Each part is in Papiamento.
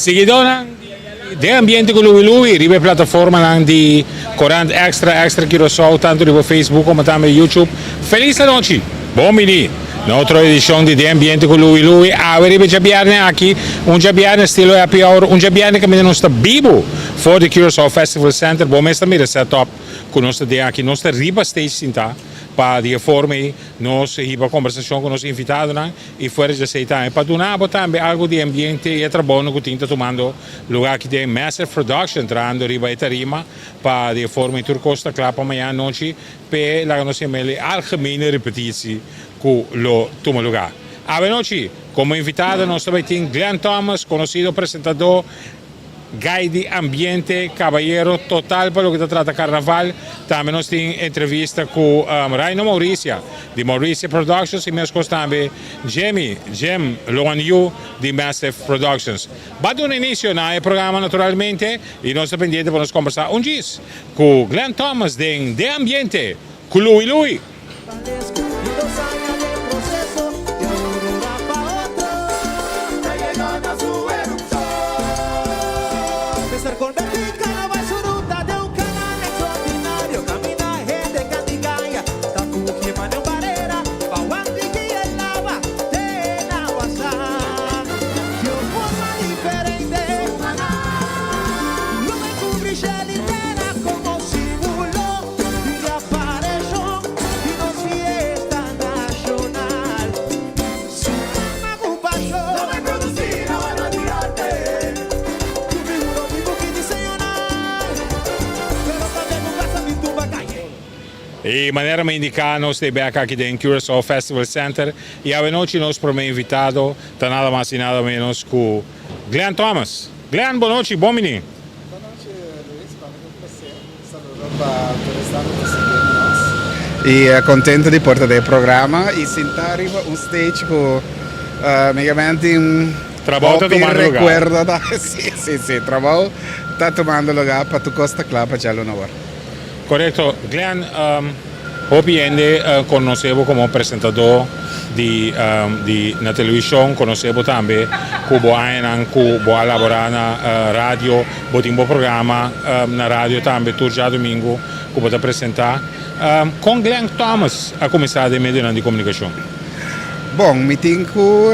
Siguidónan di Den Ambiente ku Louie Louie riba e plataformanan di Korant Extra, Extra Curaçao, tantu riba Facebook komo tambe YouTube. Felis anochi! Bon bini na otro edishon di Den Ambiente ku Louie Louie. Awe riba e djabièrnè aki, un djabièrnè estilo happy hour, un djabièrnè kaminda nos ta bibu for di Curaçao Festival Center. Bo mes ta mira e setup ku nos ta den aki. Nos ta riba stage sintá pa di e forma ei nos hiba kombersashon ku nos invitadonan. I fuera di esei tambe pa duna bo tambe algu di ambiente i e trabounan ku tin ta tumando lugá aki den Massive Production trahando riba e tarima pa di e forma i tur kos ta kla pa mañana anochi p'e laga nos yama el e algemene repetitie ku lo tuma lugá. Awe anochi komo invitado nos ta bai tin Glenn Thomas konosido presentadó Guy di ambiente, cabayero total pa loke ta trata carnaval. Tambe nos tin entrevista cu Raino Mauricia di Mauricia Productions y mescos tambe Jimmy, Jim, Loan Yu di Massive Productions. Ba duna inicio na e programa naturalmente y nos ta pendiente pa nos combersa un djis cu Glenn Thomas den De Ambiente cu Louie Louie. E manera mi indica nos ta bek aki den Curaçao Festival Center y awe nochi nos prome invitado ta nada mas y nada menos cu Glenn Thomas. Glenn, bon nochi, bon bini. Bon nochi Luis, pa mi ta un placer. Saludo pa tur esnan ku ta siguiendo nos. I contento di por ta den e programa i sinta riba un stage ku migamente tin Trabou ta hopi tumando lugar. recuerdo ta si si si trabou ta tumando lugar pa tur kos ta kla pa djaluna awor. Korekto Glenn, hopi hende konosé bo komo presentadó di di na televishon, konosé bo tambe ku bo añanan ku bo a laborá na radio, bo tin bo programa na radio tambe tur djadumingu ku bo ta presentá. Kon Glenn Thomas a kuminsá den medionan di komunikashon? Bon, mi tin ku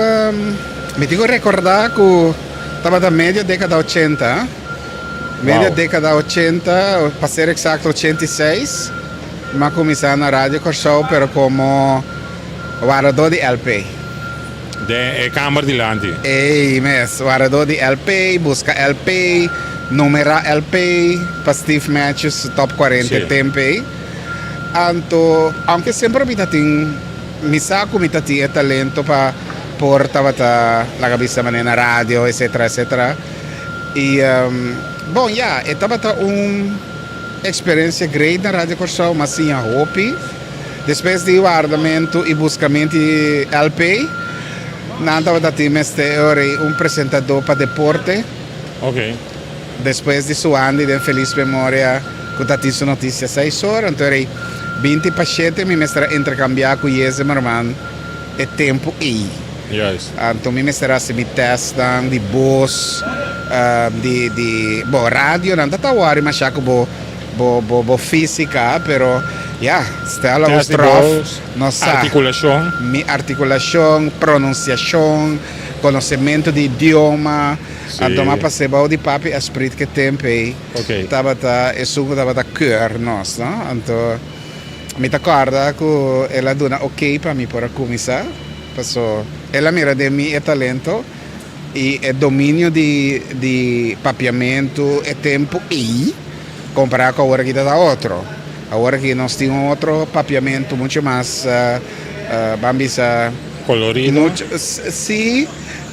mi tin ku rekordá ku tabata medio dékada ochenta. Medio dékada ochenta, pa ser eksakto 86, mi a kuminsá na Radio Kòrsou pero komo wardadó di LP. Den e kamber dilanti. Ey mes, wardadó di LP, buska LP, numerá LP pa Steve Matthews su Top 40 e tempu ey. Anto, aunke semper mi ta tin, mi sa ku mi ta tin e talento pa por tabata laga bisa manera na radio, etcetera, etcetera. I bon ya, e tabata un eksperensia great na Radio Kòrsou, m'a siña hopi. Despues di wardamentu i buskamentu di LP, nan tabata tin mester ora ei un presentadó pa deporte. Despues di Suandy den felis memoria ku ta tin su notisia seis ora, anto ora ei 20 pa shete mi mester a interkambiá ku Yeze Merman e tempu ei. Anto mi mester hasi mi testnan di bos, di di bo radionan ta ta wòri masha ku bo bo bo bo físika pero ya Stella Test di Oosterhof bos, no sa. artikulashon. Mi artikulashon, pronunsiashon, konosementu di idioma. Anto mi a pas'é bou di papi Esprit ke tempu ei tabata esun ku tabata keur nos no. Anto mi ta kòrda ku el a duna okey pa mi por a kuminsá. Paso el a mira den mi e talento i e dominio di di papiamentu e tempu ei kompará ku awor aki ta ta otro. Awor aki nos tin un otro papiamentu mucho mas ban bisa Kolorido? Mucho si,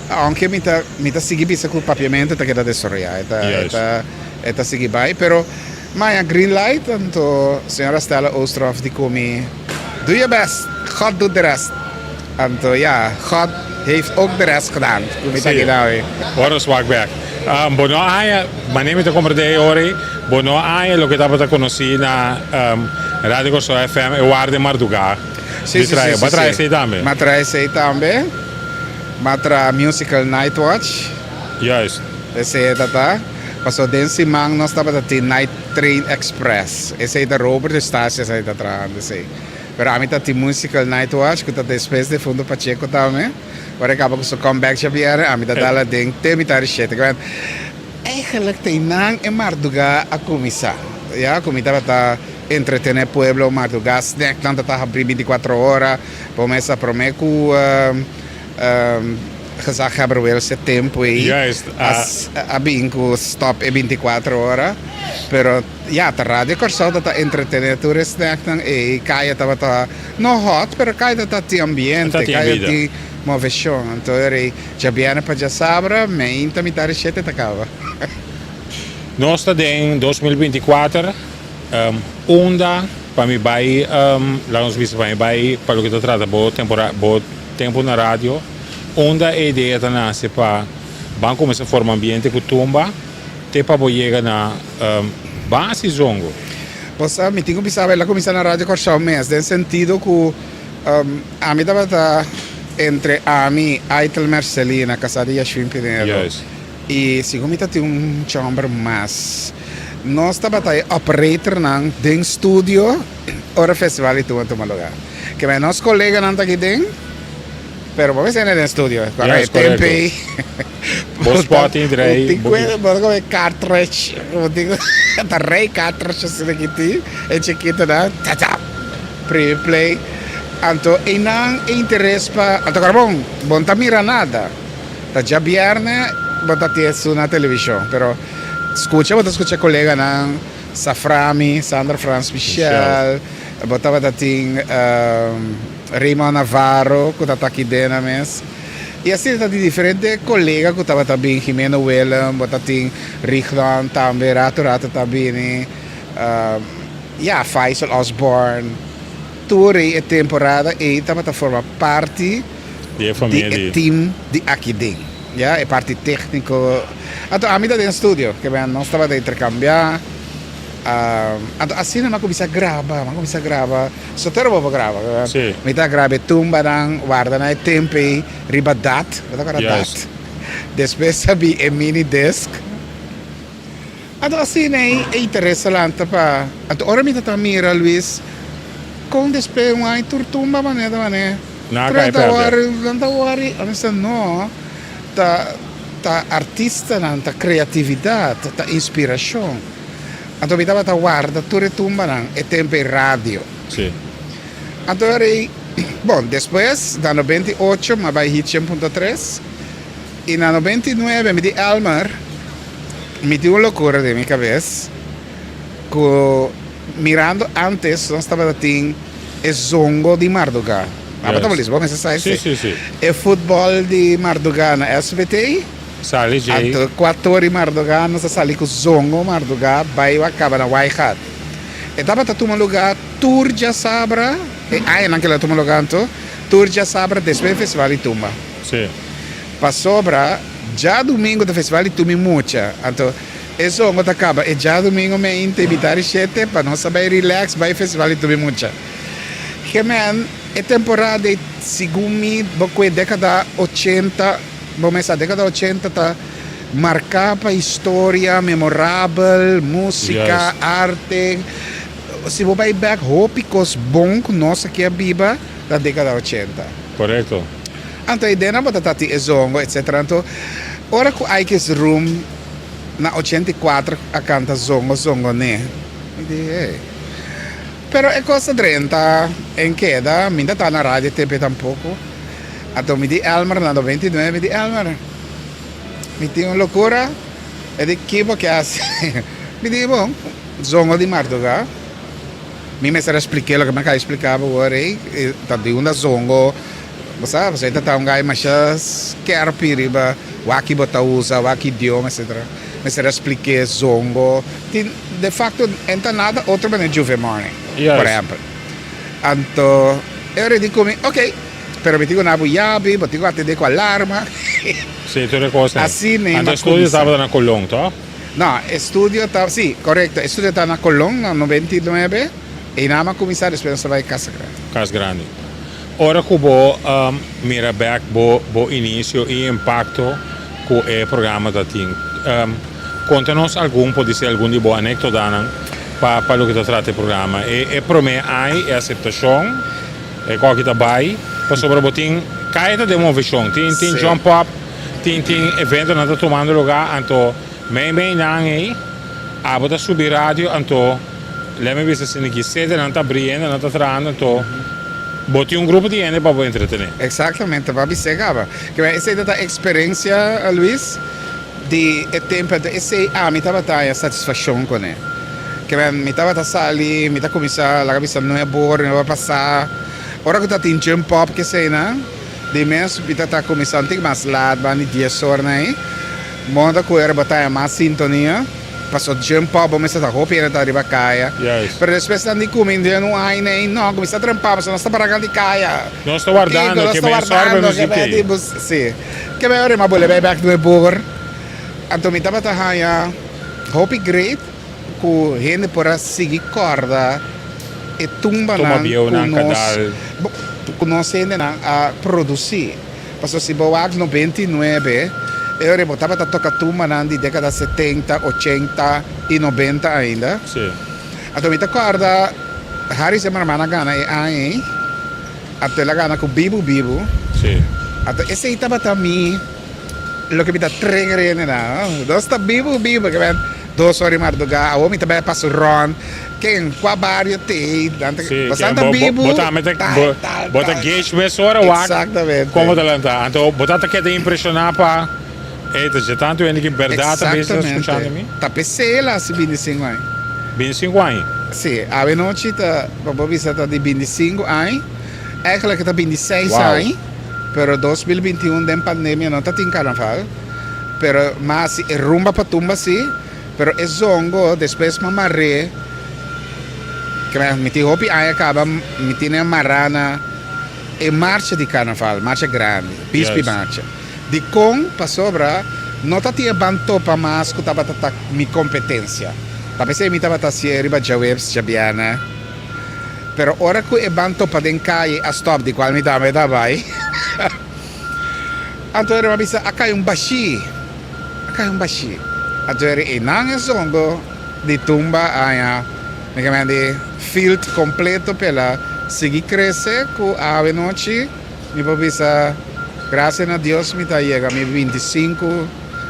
aunke mi ta mi ta sigui bisa ku papiamentu ta keda desaroyá, e ta e ta e ta sigui bai, pero Maya green light anto señora Stella Oosterhof di cu mi do your best, God doet de rest. Anto ya, God heeft ook de rest gedaan cu mi ta Sí, keda awe. ora nos wak bek. Bo no a haña, manera mi ta comprende e ora ei, bo no a haña loke tabata conoci na Radio Kòrsou FM, e warda e mardugá Sí, di sí, traha. sí, Bo a sí, traha sí. esei tambe? Mi a traha esei tambe. Mi a traha Musical Night Watch. Juist. Esei ta ta. Paso den siman nos tabata tin Night Train Express. Esei ta Robert Eustatius a ta trahando esei. Pero ami ta tin Musical Night Watch ku ta despues Defunto Pacheco tambe. Ora e kaba ku su comeback djabièrnè ami ta dal aden te mitar di shete. Kibèn eigenlijk ta einan e mardugá a kuminsá. Ya ku mi tabata entretené pueblo mardugá, snacknan ta ta habrí bintikuatro ora. Bo mesa promé ku Gezaghebber Welse tempu ei a bin ku stop e bintikuatro ora. Pero ya ta Radio Kòrsou ta ta entretené tur e snacknan ei. Kaya tabata no hot pero kaya ta ta tin ambiente, kaya tin moveshon. Anto ora ei djabièrnè pa djasabra meinta mitar di shete ta kaba. Nos ta den 2024. Unda pa mi bai, laga nos bisa pa mi bai pa loke ta trata bo tempora bo tempu na radio, unda e idea ta nase pa ban kuminsá forma ambiente ku tumba te pa bo yega na ban hasi zongo? Bo sa, mi tin ku bisa bo el a kuminsá na Radio Kòrsou mes, den sentido ku ami tabata entre ami, Aitel Mercelina, kasá di Yashwin Pinedo. I segun mi ta tin un chòmber mas. Nos tabata e operatornan den studio ora festival di Tumba tuma lugá. Keme nos koleganan ta aki den, pero bo mester den studio. Yes, E tempu ei Bo spot tin rei. Bo tin ku bo ta kome cartridge. Bo tin ku ta rei cartridge asina ki tin, e chikitonan, ta ta primi play. Anto einan e interes pa, anto kòrda bon, bo no ta mira nada. Ta djabièrnè bo ta tin esun na televishon, pero skucha bo ta skucha koleganan Saframi, Sandra Frans Michel, bo tabata tin Raymond Navarro ku ta taki dena mes. I asina ta tin diferente kolega ku tabata bin, Jimeno Willem, bo ta tin Rigdon tambe ratu ratu ta bini, ya Faisal Osborn, tur e temporada ei tabata forma parti. Di e famia di e team di aki den, ya, e parti tecnico. Anto ami ta den studio, ke men nos tabata intercambia. Anto asina mi a cuminsa graba, mi a cuminsa graba, sotero bo por graba. Sí. Mi ta graba e tumbanan, warda nan e tempo ei riba dat, bo ta acorda dat? Despues a bin e mini disc. Anto asina ei e interes a lanta pa. Anto ora mi ta ta mira Luis kon despues un aña tur tumba manera ta manera. Nan a kai Nan ta pèrdè. wòri, nan ta wòri. A mi sa no, ta ta artistanan, ta kreatividat, ta inspirashon. Anto mi tabata warda tur e tumbanan e tempu ei radio. Sí. Anto ora ei, bon, despues na 98 mi a bai Hit 100.3 i na 99 mi di Elmer, Mi tin un locura den mi cabes cu mirando antes nos tabata tin e zongo di marduga. Abo ta Lisboa mester sa esey. Si, si, si. E futbol di marduga na SBT. Sali djey. Anto cuator di marduga nos a sali cu zongo marduga bay a caba na Waaigat. E tabata tuma luga tur djasabra, e añanan kila tuma luga anto, tur djasabra despues di festival di tumba. Si. Pasobra. Djadumingu ta festival di Tumi Mucha, anto e zongo ta kaba e djadumingu meinte mitar di shete pa nos a bai relax bai festival di Tumi Mucha. Gemen e temporada ei segun mi bo kue dekada ochenta, bo mesa dekada ochenta ta marka pa historia memorabel, musika, arte, si bo bai bek hopi kos bon ku nos aki a biba ta dekada ochenta. Korekto. Anto e denan bo ta tati e zongo etc. Anto ora ku Aikes Room na 84 a kanta zongo zongo ne, mi di hey. Pero e kos ta drenta en keda, mi ta ta na radio tempe tampoko. Anto mi di Elmer na 99, mi di Elmer, mi tin un lokura, e di ki bo ke hasi? Mi di bon, zongo di marduga. Mi mester a splik'é loke mi a kaba di splika bo awor ei, ta di unda zongo. Bo sa, pasobra e ta ta un gai masha skerpi riba wak bo ta usa, wak idioma, etcetera. Mester a splik'é zongo. Tin, de facto, en ta nada otro manera Juve Morning, por ehempel. Anto, e ora e di ku mi, ok, pero mi tin ku na bo yabi, bo tin ku atendé ku alarma. Sí, tur e kosnan. Asina e Anto m'a e studio kuminsá. tabata na Colón, toh? No, e studio ta, sí, korekto, e studio ta na Colón, na 99. Einan a kuminsá, despues nos a bai Casa Grandi. Cas Grandi. Ora ku bo mira bek bo bo inisio i impakto ku e programa ta tin. Konta nos algun, podisé algun di bo anekdotanan pa pa loke ta trata e programa. E e promé ai, e aseptashon, e koki ta bai, pasobra bo tin kaya ta den moveshon, tin tin jump up, tin tin eventonan ta tumando lugá, anto mei mei nan ei abo ta subi radio, anto lèt mi bisa asina ki sedenan ta abriendo, nan ta trahando, anto bo tin un grupo di hende pa bo entretené. Eksaktamente, pa bis'é kaba. Esei ta ta eksperensia, Luis. Di e tempu anto esei ami tabata haña satisfakshon kuné. Kimen mi tabata sali, mi ta kuminsá laga bisa nuebe or, nuebe or pasá. Ora ku ta tin jump up keseinan, di mes mi ta ta kuminsá un tiki mas lat, banda di dies or nan ei. Moda ku ora bo ta haña mas sintonia, pasobra jump up bo mester ta hopi hende ta riba kaya. Pero despues nan di ku mi den un aña ei, no, kuminsá trempa pasobra nos ta para di kaya. Nos ta wardando ke men sòrba muzik ei. Sí. Ke bai ora mi a bole bai bek den e boer, anto mi tabata haña hopi great ku hende por a sigui kòrda e tumbanan ku nos ku nos hendenan a produsí. Pasobra si bo wak 99, e ora bo tabata toka tumbanan di dékada setenta, ochenta i nobenta ainda. Anto mi ta kòrda Harry Zimmerman a gana e aña ei. Anto el a gana ku bibu bibu. Sí. Anto esei tabata mi loke mi ta trigger hende nan. Nos ta bibu bibu ke men dos ora di mardugá awor mi ta bai pasa rònt ken kua bario t'ei nan ta Sí, boso ta bo, bibu bo tambe ta tal bo, tal bo ta tal. gauge mesora wak Exactamente. komo ta lanta. Anto bo ta ta keda impreshoná pa ey ta dje tantu hende ki bèrdat ta bisa skuchando mi. Exactamente. Ta p'esei el a hasi 25 aña. 25 aña. Sí, awe nochi ta, pa bo bisa ta di 25 aña, eigenlijk e ta 26 Wow. aña, pero 2021 den pandemia no ta tin carnaval, pero mas si e rumba pa tumba si, pero e zongo despues m'a mar'é, ke mi tin hopi aña caba mi tin e mará na e marcha di carnaval, marcha grandi, Bispi Marcha. Dikon? Pasobra no ta tin e ban topa mas ku tabata ta mi kompetensia. Ta p'esei mi tabata hasié riba djaweps, djabièrnè. Pero ora ku e ban topa den kaye a stòp, di kual mi tambe ta bai, anto eri mi a bisa, A kai un bashí! A kai un bashí! Anto eri einan e zongo di tumba a haña mi ke men di field kompleto p'el a sigui krese ku awe nochi. Mi por bisa, gracia na Dios mi ta yega mi 25,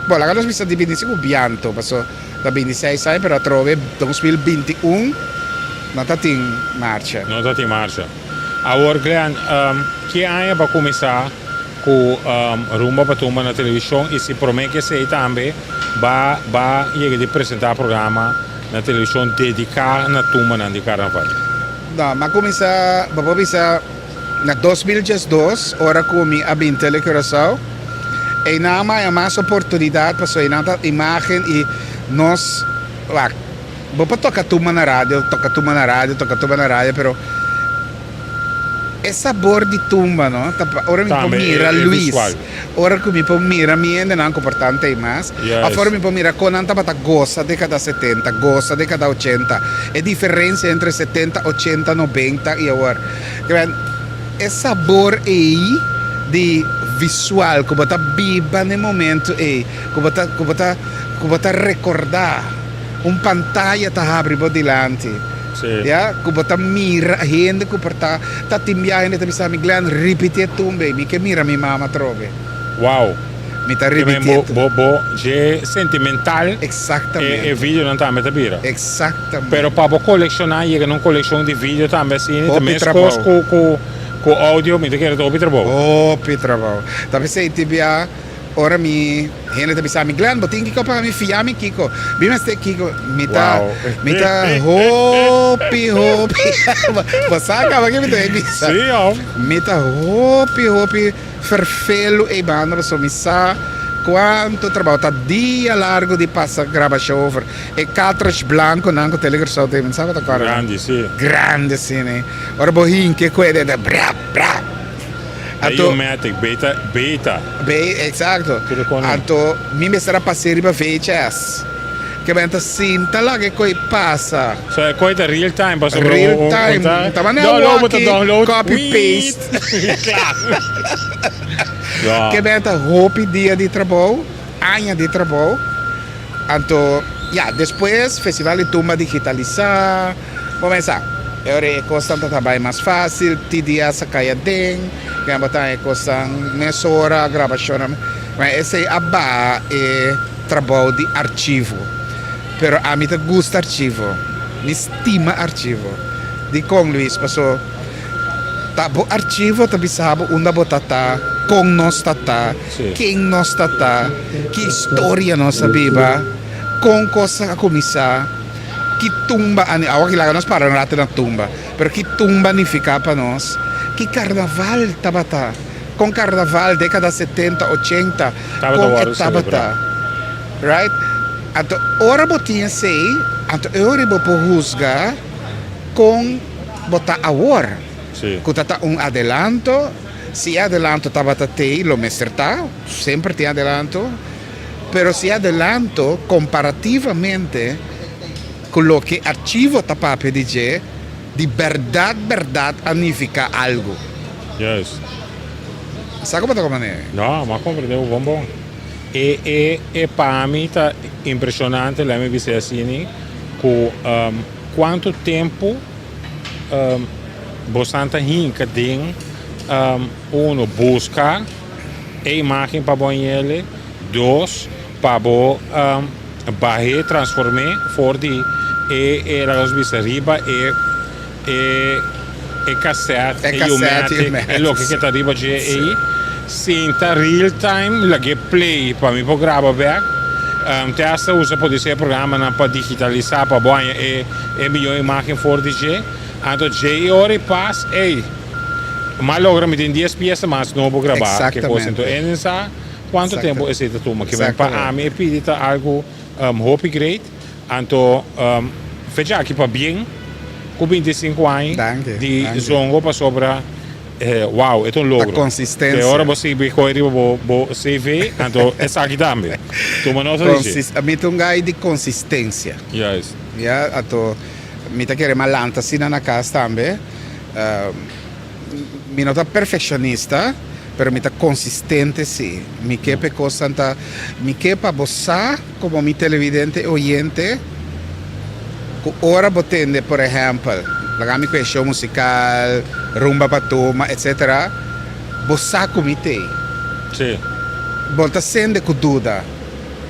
bo laga nos bisa di 25 bianto, paso ta 26 aña, pero atrobe 2021 no ta tin marcha. No ta tin marcha. Awor Glenn, ki aña bo a cuminsa cu Rumba pa Tumba na television y si prome cu esey tambe ba ba yega di presenta programa na television dedica na tumbanan di carnaval? No, mi a cuminsa, bo por bisa. Na 2012, ora ku mi a bin Tele Curaçao, einan a maya mas oportunidat pasobra einan ta imágen i nos, wak, bo por toka tumba na radio, toka tumba na radio, toka tumba na radio, pero e sabor di tumba, no, ta pa ora mi por Tambe mira e Luis, visual. ora ku mi por mira mi hendenan ku por tanta ei mas, òf ora mi por mira kon nan tabata gosa dékada setenta, gosa dékada ochenta, e diferensia entre setenta, ochenta, nobenta i awor. Kibèn, e sabor ei di visual ku bo ta biba na e momentu ei, ku bo ta, ku bo ta, ku bo ta rekordá, un pantaya ta habri bo dilanti, Sí. ya, ku bo ta mira hende ku por ta, ta tin biaha hende ta bisa mi, Glenn, ripití e tumba ei, mi ke mira mi mama atrobe. Wow. Mi ta Kibèn, ripití e bo, tumba. bo, bo dje sentimental e, e Eksaktamente. videonan tambe ta bira. Eksaktamente. Pero pa bo colecciona yega na un coleccion di video tambe asina ta Hopi mes trabou. cos cu cu cu audio mi ta kere ta hopi trabou. Hopi trabou. Ta p'esei tin bia ora mi hende ta bisa mi Glenn bo tin kiko pa mi fia mi kiko mi mester kiko mi ta Wow. mi ta hopi hopi bo sa caba ke mi ta bisa Sí hom. mi ta hopi hopi Ferfelu ei banda pasobra mi sa cuanto trabao ta dia largo di pasa graba shofer e cartridge blanco nan cu Tele Curaçao tin mi sa bo ta corda Grandi si. Grandi si ne ora bo hinke cu e ta brap brap anto U-matic beta beta. Be exacto Tur con anto mi mester a pase riba VHS ke men ta sinta laga e coi pasa. So e coi ta real time pasobra Real un time ta ta manera download bo ta waki download copy wiit paste. Kla. Ja. Ke men ta hopi dia di trabou, aña di trabou. Anto, ya, despues Festival di Tumba digitalisá, bo mester sa, e ora e kosnan ta ta bai mas fásil, TDS a kai aden, ya bo ta haña e kosnan mesora, grabashonnan, ma esei a baha e trabou di archivo. Pero ami ta gusta archivo, mi stima archivo. Dikon, Luis? Paso ta bo archivo ta bisa bo unda bo ta ta, kon nos ta ta, ken nos ta ta, ki historia nos a biba, kon kos a kuminsá, ki tumba a awor ki laga nos para un rato na tumba, pero ki tumba a nifiká pa nos, ki karnaval tabata, kon karnaval dékada setenta, ochenta, kon e tabata, right? Anto ora bo tin esei, anto e ora bo por husga kon bo ta awor, ku ta ta un adelanto, si e adelanto tabata tei lo mester ta, semper tin adelanto, pero si e adelanto komparativamente ku loke archivo ta papia di dje, di bèrdat bèrdat a nifiká algu. Juist. Sa ku bo ta komprendé? No, mi a komprendé bo bon bon. E e e pa mi ta impreshonante, lei mi bisa asini, ku Kuantu tempu bosan ta hinka den uno buska e imágen pa bo hende, dos pa bo bah'é, transform'é for di e e laga nos bisa riba e e e kasèt, e U-matic, e loke ke ta riba dje ei, sinta real time lag'é play pa mi por graba bek. Te hasta usa podisé e programanan pa digitalisá pa bo haña e e mihó imágen for di dje. Anto dje i ora i pas, ey, m'a logra mi tin dies piesa mas nobo grabá ke kos. Anto e sa kuantu tempu esei ta tuma. Ke men pa ami e pidi ta algu hopi great. Anto fecha aki pabien ku 25 aña di Zongo pasobra wow e ta un logro. Te ora bo sigui kohe riba bo CV anto esaki tambe. Tuma nota di dje. Mi ta un guy di consistencia. Juist. Ya anto mi ta kere malanta asina na cas tambe. Mi no ta perfeccionista, pero mi ta consistente si. Mi ke pa e cosnan ta, mi ke pa bo sa como mi televidente y oyente cu ora bo tende por ehempel, laga mi cu e show musical, Rumba pa Tuma, etcetera, bo sa cu mi t'ey. Si. Bo ta sende cu duda.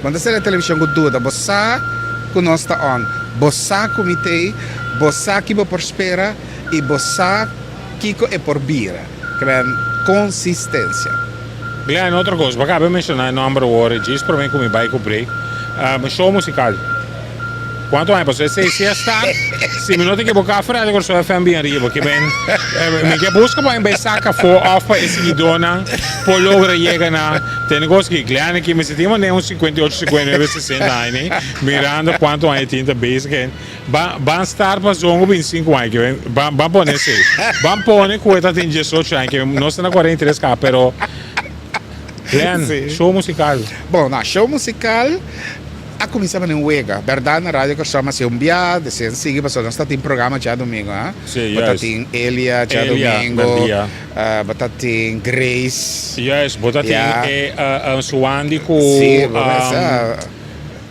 Bo no ta sende television cu duda. Bo sa cu nos ta on. Bo sa cu mi t'ey. Bo sa ki bo por spera. I bo sa kiko e por bira. Ke men konsistensia. Glenn, otro kos, bo a kaba menshoná e nòmber awor, djis promé ku mi bai ku break, show musikal. Kuantu aña pasó? Esei si a start, si mi no ta ekiboká, Fred Kòrsou FM bin ariba. Ke men, mi ke buska pa mi bai saka afó òf pa e siguidónan por logra yega na tene kos aki. Glenn aki mester tin manera un 58, 59, 60 aña, mirando kuantu aña e tin ta bezig. Ban ban start pa zongo 25 aña ke ban ban pone esei. Ban pone ku e ta tin 18 aña ke nos ta na 43 ka pero Glenn, Sí. show musical. Bon, na show musical a kuminsá mane un wega. Bèrdat na Radio Kòrsou a hasi un bia, despues a sigui pasobra nos ta tin programa djadumingu, ha. Sí, Bo ta juist. tin Elia Elia, djadumingu, Berdia. bo ta tin Grace. Juist, bo ta tin Ya. e Suandi ku Sí, bo mester.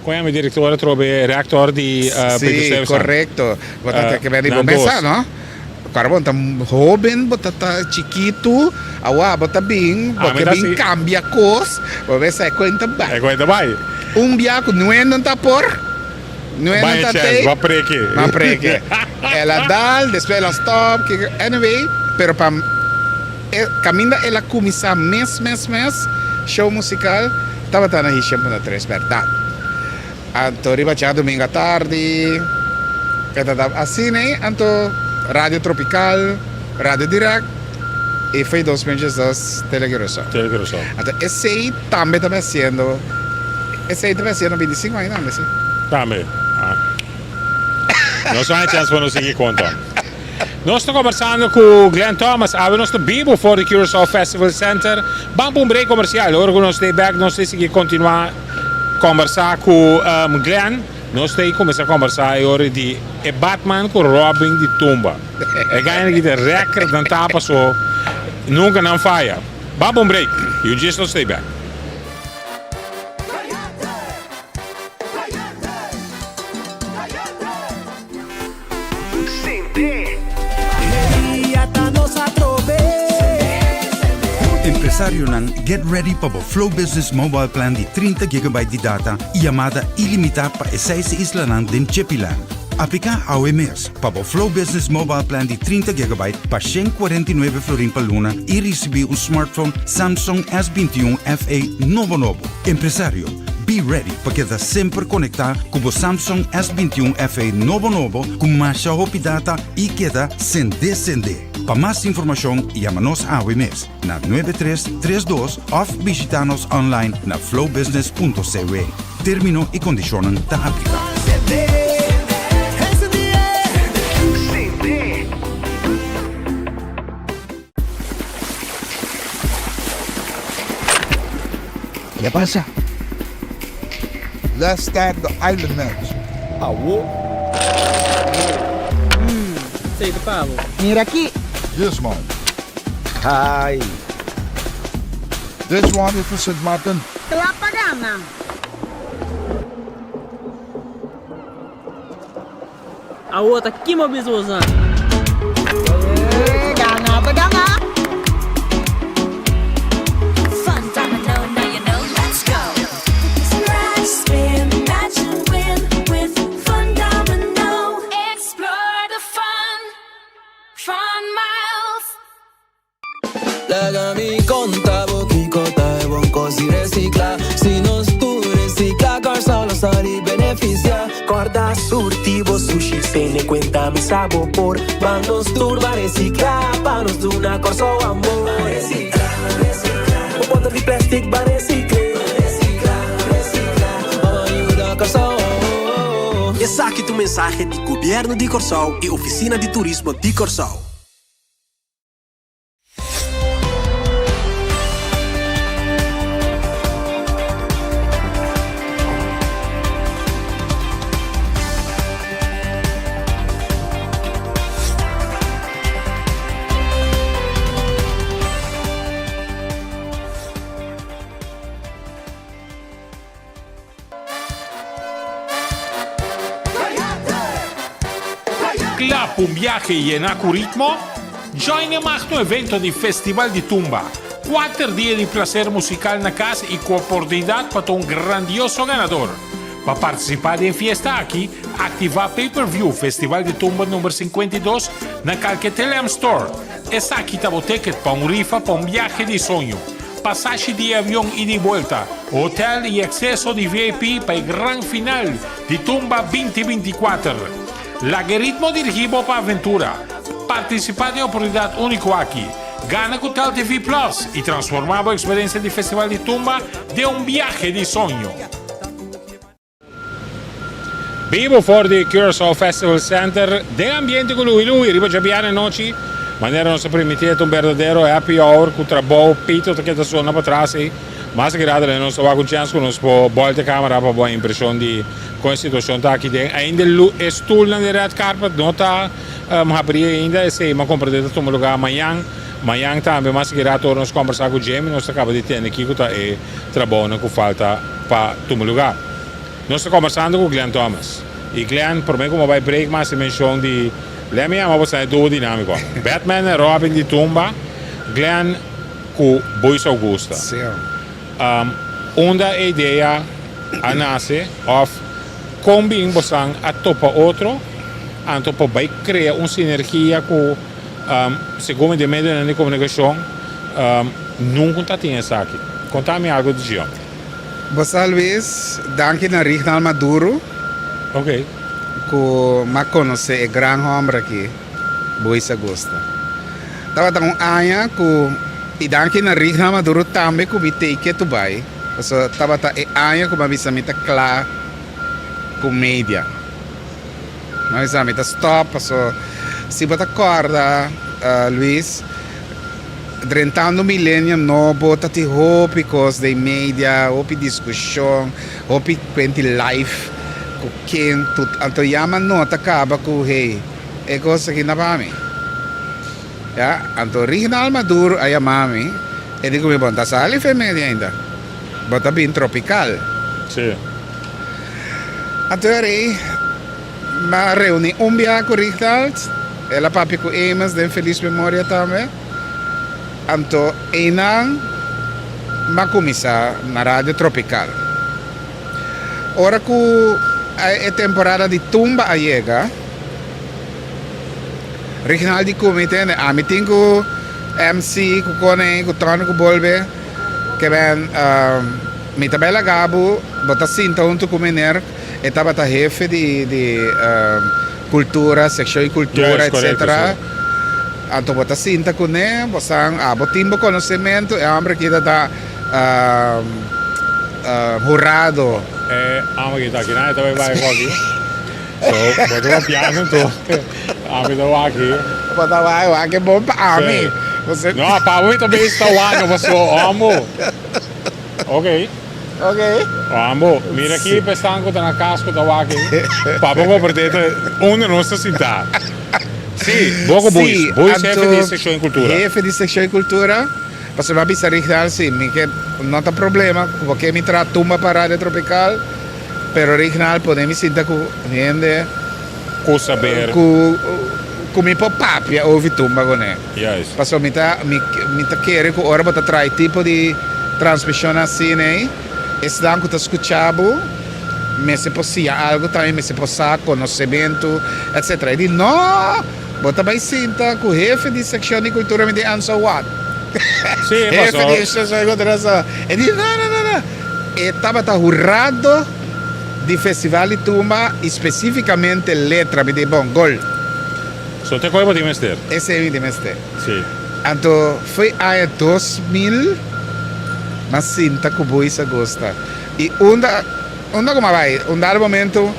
Kon yama e director atrobe rector di Peter Sí, Stuyvesant? correcto. Bo ta ke beni bo Nan dos. mesa, no? Kora bo ta hoben, bo ta ta chikitu, awa bo ta bin, bo Ami ke ta bin si. cambia cos, bo mesa e cuenta bai. E cuenta bai. Un bia cu nuenden ta por, nuenden Bai e ta chance, tei. bo a preke. Bo a preke. El a dal, despues el a stop, kiko, anyway, pero pa e caminda el a cuminsa mes mes mes show musical, Tabata na Hisham punto tres bèrdat. Anto riba djadumingu atardi e ta daba asina ei, anto Radio Tropical, Radio Direct i foi 2012 Tele Curaçao. Tele Curaçao. Anto esei tambe ta bai hasiendo, esei ta bai hasiendo 25 aña tambe si. Tambe, ah. Nos no hay chance pa nos sigui konta. Nos ta kombersando ku Glenn Thomas. Awe nos ta bibu for di Curaçao Festival Center. Ban pa un break komersial. Ora ku nos ta bek nos ta sigui kontinuá kombersá ku Glenn. Nos ta kuminsá kombersá e ora di e Batman ku Robin di tumba. E gaña aki ta record nan ta paso nunka nan faya. Ban pa un break. You just nos ta bek. Empresarionan get ready pa bo Flow Business Mobile Plan di 30 gigabyte di data y yamada ilimita pa e seis islanan den Chepiland. Aplica awe mes pa bo Flow Business Mobile Plan di 30 gigabyte pa 149 florin pa luna y ricibi un smartphone Samsung S21 FE nobo nobo. Empresario, be ready pa keda semper conecta cu bo Samsung S21 FE nobo nobo cu masha hopi data y keda sende sende. Pa mas informacion yama nos awe mes na 9332 of bishita nos online na flowbusiness.cw. Termino y condicionnan ta aplica. Ke pasa? Let's start the island match. Awo. Mm, sei ta pa bo. Mira aki. This one. Hai. This one is for Sint Maarten. Kla pa gana. Awo ta kima bisa boso. Gana ta gana. Fun domino, now you know, let's go. Scratch, spin, match and win with Fun Domino. Explore the fun, fun miles. Laga mi konta bo kiko ta e bon kos di resiklá. Si nos tur resiklá, Kòrsou lo sali benefisiá. Kòrda surti bo sushi, tene kuenta mi sa bo por. Ban nos tur ban resiklá, pa nos duna Kòrsou amor. Resiklá, resiklá, bo bòter di plèstik ban resikl'é. Resiklá, resiklá, ban yuda Kòrsou. Esaki ta un mensahe di Gobièrnu di Kòrsou i Ofisina di Turismo di Kòrsou. Kla pa un biahe yena ku ritmo? Join e magno evento di Festival di Tumba, kuater dia di plaser musikal na kas i ku oportunidat pa ta un grandioso ganador. Pa partisipá den fiesta aki, aktivá Pay Per View Festival di Tumba number 52 na kalke TLM Store. Esaki ta bo ticket pa un rifa pa un biahe di soño. Pasashi di avion ida i buelta, hotel i akseso di VIP pa e gran final di Tumba 2024. Laga e ritmo dirigí bo pa aventura. Partisipá den e oportunidat úniko aki. Gana ku Tel TV Plus i transformá bo eksperensia di Festival di Tumba den un biahe di soño. Bibo for di Curaçao Festival Center den ambiente ku luhi luhi riba djabièrnè anochi. Manera nos a primiti e ta un berdadero happy hour ku trabou pito ta keda sona patras ei. Mas agrado den nos ta wak un chèns ku nos por bòlta e kamera pa bo impreshon di kon e situashon ta aki den. Ainda e stulnan di red carpet no ta habrí ainda, esei mi a komprendé ta tuma lugá mañan. Mañan tambe mas agrado ora nos kòmbersá ku Jimmy nos ta kaba di tende kiko ta e trabounan ku falta pa tuma lugá. Nos ta kombersando ku Glenn Thomas. I Glenn, promé ku bo bai break mas e menshon di Let me yama bo sa e duo dinámiko. Batman en Robin di Tumba, Glenn ku Boyce Augusta. Unda e idea a nase òf kon bin bosan a topa otro anto por bai krea un sinergia ku segun mi den medionan di komunikashon nunka ta tin esaki. Konta mi algu di dje. Bo sa Luis, danki na Rignal Maduro. Ok. Ku m'a konosé e gran hòmber aki, Boyce Agosta. Tabata un aña ku, i danki na Rignal Maduro tambe ku mi tei ketu bai, pasobra tabata e aña ku m'a bisa mi ta kla ku media. M'a bisa mi ta stòp, pasobra si bo ta kòrda Luis, Drentando millennium nobo ta tin hopi kos den media, hopi diskushon, hopi kuenti live ku ken tut anto yama nota kaba ku hey e kos aki na pa mi. Ya, anto Rignal Maduro a yama mi e di ku mi bon ta sali fe media ainda, bo ta bin tropical. Sí. Anto e rei m'a reuni un bia ku Rignald. El a papia ku Amos den felis memoria tambe. Anto einan m'a kuminsá na Radio Tropical. Ora ku e temporada di tumba a yega, Reginald di ku mi tende, ami tin ku MC ku Kone ku Tony ku bolbe ke ben mi ta bai laga bo, bo ta sinta huntu ku meneer, e tabata hefe di di cultura, seccion di cultura etcetera, anto bo ta sinta kuné, bo san abo tin bo conocemento, e homber aki ta ta hurado. E homber aki ta aki nan, e ta bai bai ku aki. So, bo ta papiando anto ami ta wak aki. Bo ta wak, wak e bon pa ami. Si. No, pa bo mi ta bezig ta wak, paso hombo. Ok. Ok. Ambo, mira aki pestan ku ta na kas ku ta wak ei. Papa ku aport'é ta unda nos ta sintá. Sí, bo ku Buis. Buis hefe di sekshon di kultura. Hefe di sekshon di kultura. Pasobra mi a bisa Rignal si mi ke no ta problema ku bo ke mi traha tumba pa Radio Tropical, pero Rignal pone mi sinta ku hende Ku saber. ku ku mi por papia over tumba kuné. Juist. Pasobra mi ta mi mi ta kere ku ora bo ta traha e tipo di transmishon asina ei, esnan ku ta skucha bo mester por siña algu tambe, mester por sa konosementu etcetera. E di, No! Bo ta bai sinta ku hefe di sekshon di kultura mi di and so what? Sí, Hefe pasobra. di sekshon di kultura so. E di, No, no, no, no! E tabata hurado di Festival di Tumba i spesífikamente letra. Mi di, Bon, gol. So te koe bo tin mester? Esei mi tin mester. Si. Anto foi aña 2000 m'a sinta ku Boys Agosta. I unda unda ku m'a bai? Un dado momento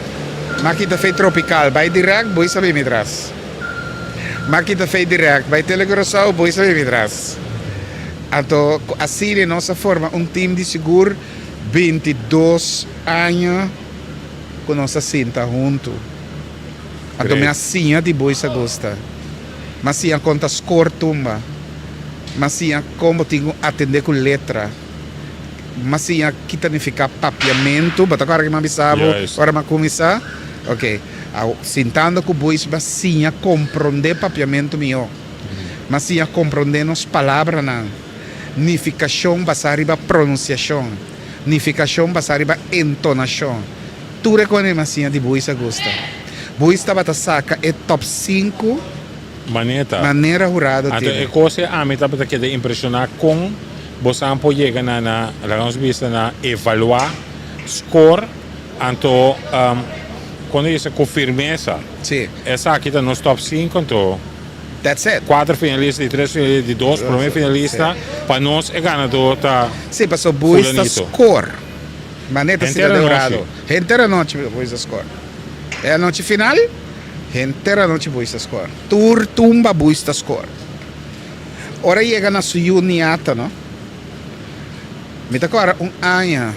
m'a kita fei Tropical bai direct, Boys a bin mi tras. M'a kita fei direct bai Tele Curaçao, Boys a bin mi tras. Anto ku asina nos a forma un team di sigur 22 aña ku nos a sinta huntu. Anto mi a siña di Boys Agosta. Mi a siña kon ta skor tumba. Mi a siña kon bo tin ku atendé ku letra. Mi a siña ki ta nifiká papiamentu. Bo ta kòrda ki mi a bisa bo ora mi a kuminsá? Oke. Awo, sintando ku Boys mi a siña komprondé papiamentu mihó. Mi a siña komprondé nos palabranan. Nifikashon basá riba pronunsiashon. Nifikashon basá riba entonashon. Tur e kone mi a siña di Buis a gusta. Buis tabata saka e top sinku Maneta. manera hurado Anto tene. e kos e ami tabata keda impreshoná kon bosan por yega na na laga nos bisa na evaluá skor anto kon ta bisa ku firmesa. Sí. Esaki ta nos top sinku anto That's it. kuater finalista di tres finalista di dos prome finalista pa nos e ganadó ta Sí, paso Buis ta fulanito. skor. Mane ta Henter sita anochi. dorado. Henter anochi boys a score. E anochi final, henter anochi boys a score. Tur tumba boys ta score. Ora yega na su yu niata no, mi ta kòrda un aña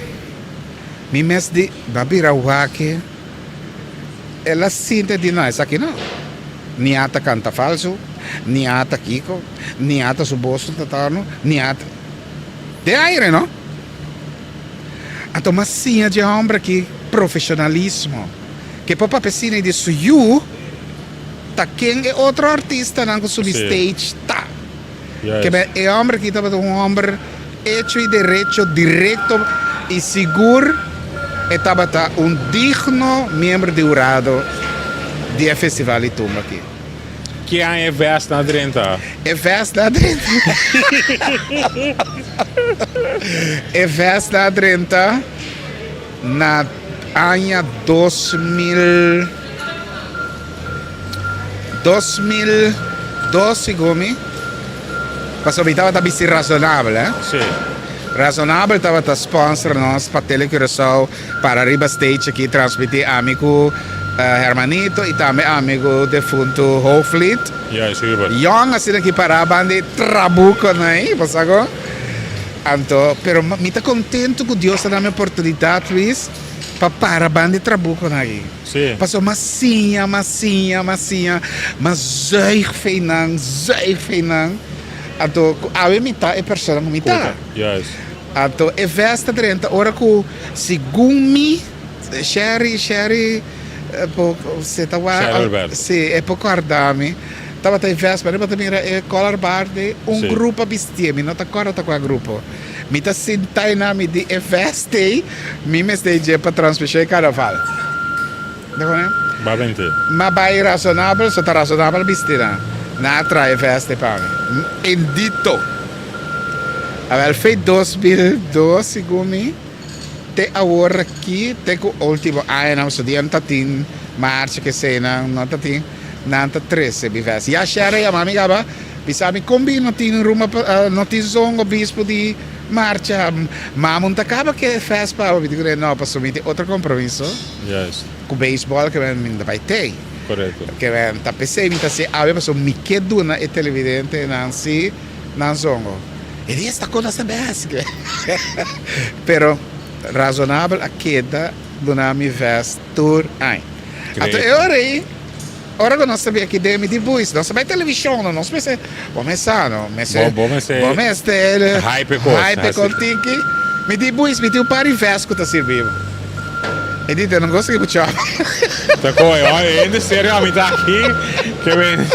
mi mes di ba bira wak-e, el a sinti di no esaki no. Niata kanta falsu, niata kiko, niata su bos no ta torno, niata. Den aire no. Anto mas siña dje homber aki profesionalismo. Ke por papia asina di su yu ta ken e otro artistanan ku subi stage ta. Ke men e homber aki tabata un homber hecho y derecho, directo y sigur e tabata un digno miembro di hurado di e festival di tumba aki. Ki aña e vest na drenta? E vest na drenta. E vest na drenta na aña 2000, 2002 segun mi. Pasobra mi tabata bisti Razonabel, eh. Sí. Razonabel tabata sponsor nos pa Tele Curaçao. Para riba stage aki transmiti ami ku Hermanito y tambe ami ku defunto Hoofdlied. Juist, Hubert. Yong asina ki para banda e trabuconan ey, bo sa con? Anto, pero mi ta contento cu Dios a dami oportunidad, Luis, pa para banda e trabuconan aki. Sí. Pasobra m'a siña, m'a siña, m'a siña, m'a zuig fey nan, zuig fey nan. Anto, cu awe mi ta e persona cu mi ta. Juist. Anto e vès ta drenta ora ku segun mi Sherry, Sherry por se ta wak, Sherry Alberto. si e por kòrda mi. Tabata e vest, pero bo ta mira e color bar di un Sí. grupo a bistié, mi no ta corda ta cua grupo. Mi ta sinta einan, mi di e vest ei, mi mester dje pa transmision e carnaval. Ta con Ba bente. Ma bai razonabel, so ta razonabel bisti nan. Nan a traha e vest ei pa mi. Bendito! Awel, fe 2002, segun mi. Te awor aki, te ku ultimo añanan, pasobra dia no ta tin marcha ke eseinan, no ta tin, nan ta trese mi vèst. Ya Sherry a yama mi kaba, bisa mi kon bin no tin rumba pa, no tin zongo bispo di marcha, mamu no ta kaba ke vèst pa bo. Mi di kuné, no, pasobra mi tin otro kompromiso ku beisbòl ke mi ta bai tei. Ke men ta p'esei mi ta hasi awe pasobra mi ke duna e televidentenan si nan zongo. E di esta cosa ta best. Pero razonabel a keda duna mi vest tur aña. Anto e ora ei, ora ku nos ta bin aki den mi di buis, nos ta bai televishon, no, nos mester, bo mes sa no, mester, Bo mester bo mester hype e kos, hype e hasi. kos tiki. Mi di buis, mi tin un par di vest ku ta sirbi bo. E di, te no gosta ki bo chòp. Ta kohe, oi, hende serio a mi ta aki, ke men.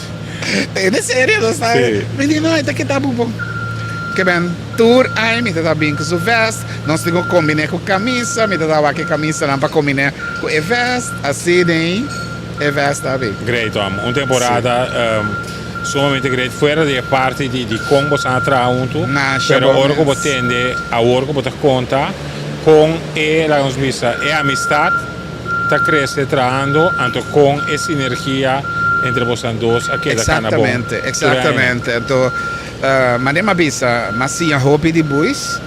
En serio nos ta Sí. Mi di no e ta keda bu bon. Ke ben tur aña mi ta ta bin ku su vest, nos tin ku kombiné ku kamisa, mi ta ta wak e kamisanan pa kombiné ku e vest, asina ei e vest ta bin. Great Tom, un temporada sumamente great fuera di e parti di di kon bo san a traha huntu, Masha pero bon ora ku bo mes. tende awor ku bo ta konta kon e laga nos bisa e amistat ta crece trahando anto con e sinergia entre bosan dos a keda cana bon. Exactamente, exactamente. Anto manera mi a bisa, mi a siña hopi di Buis,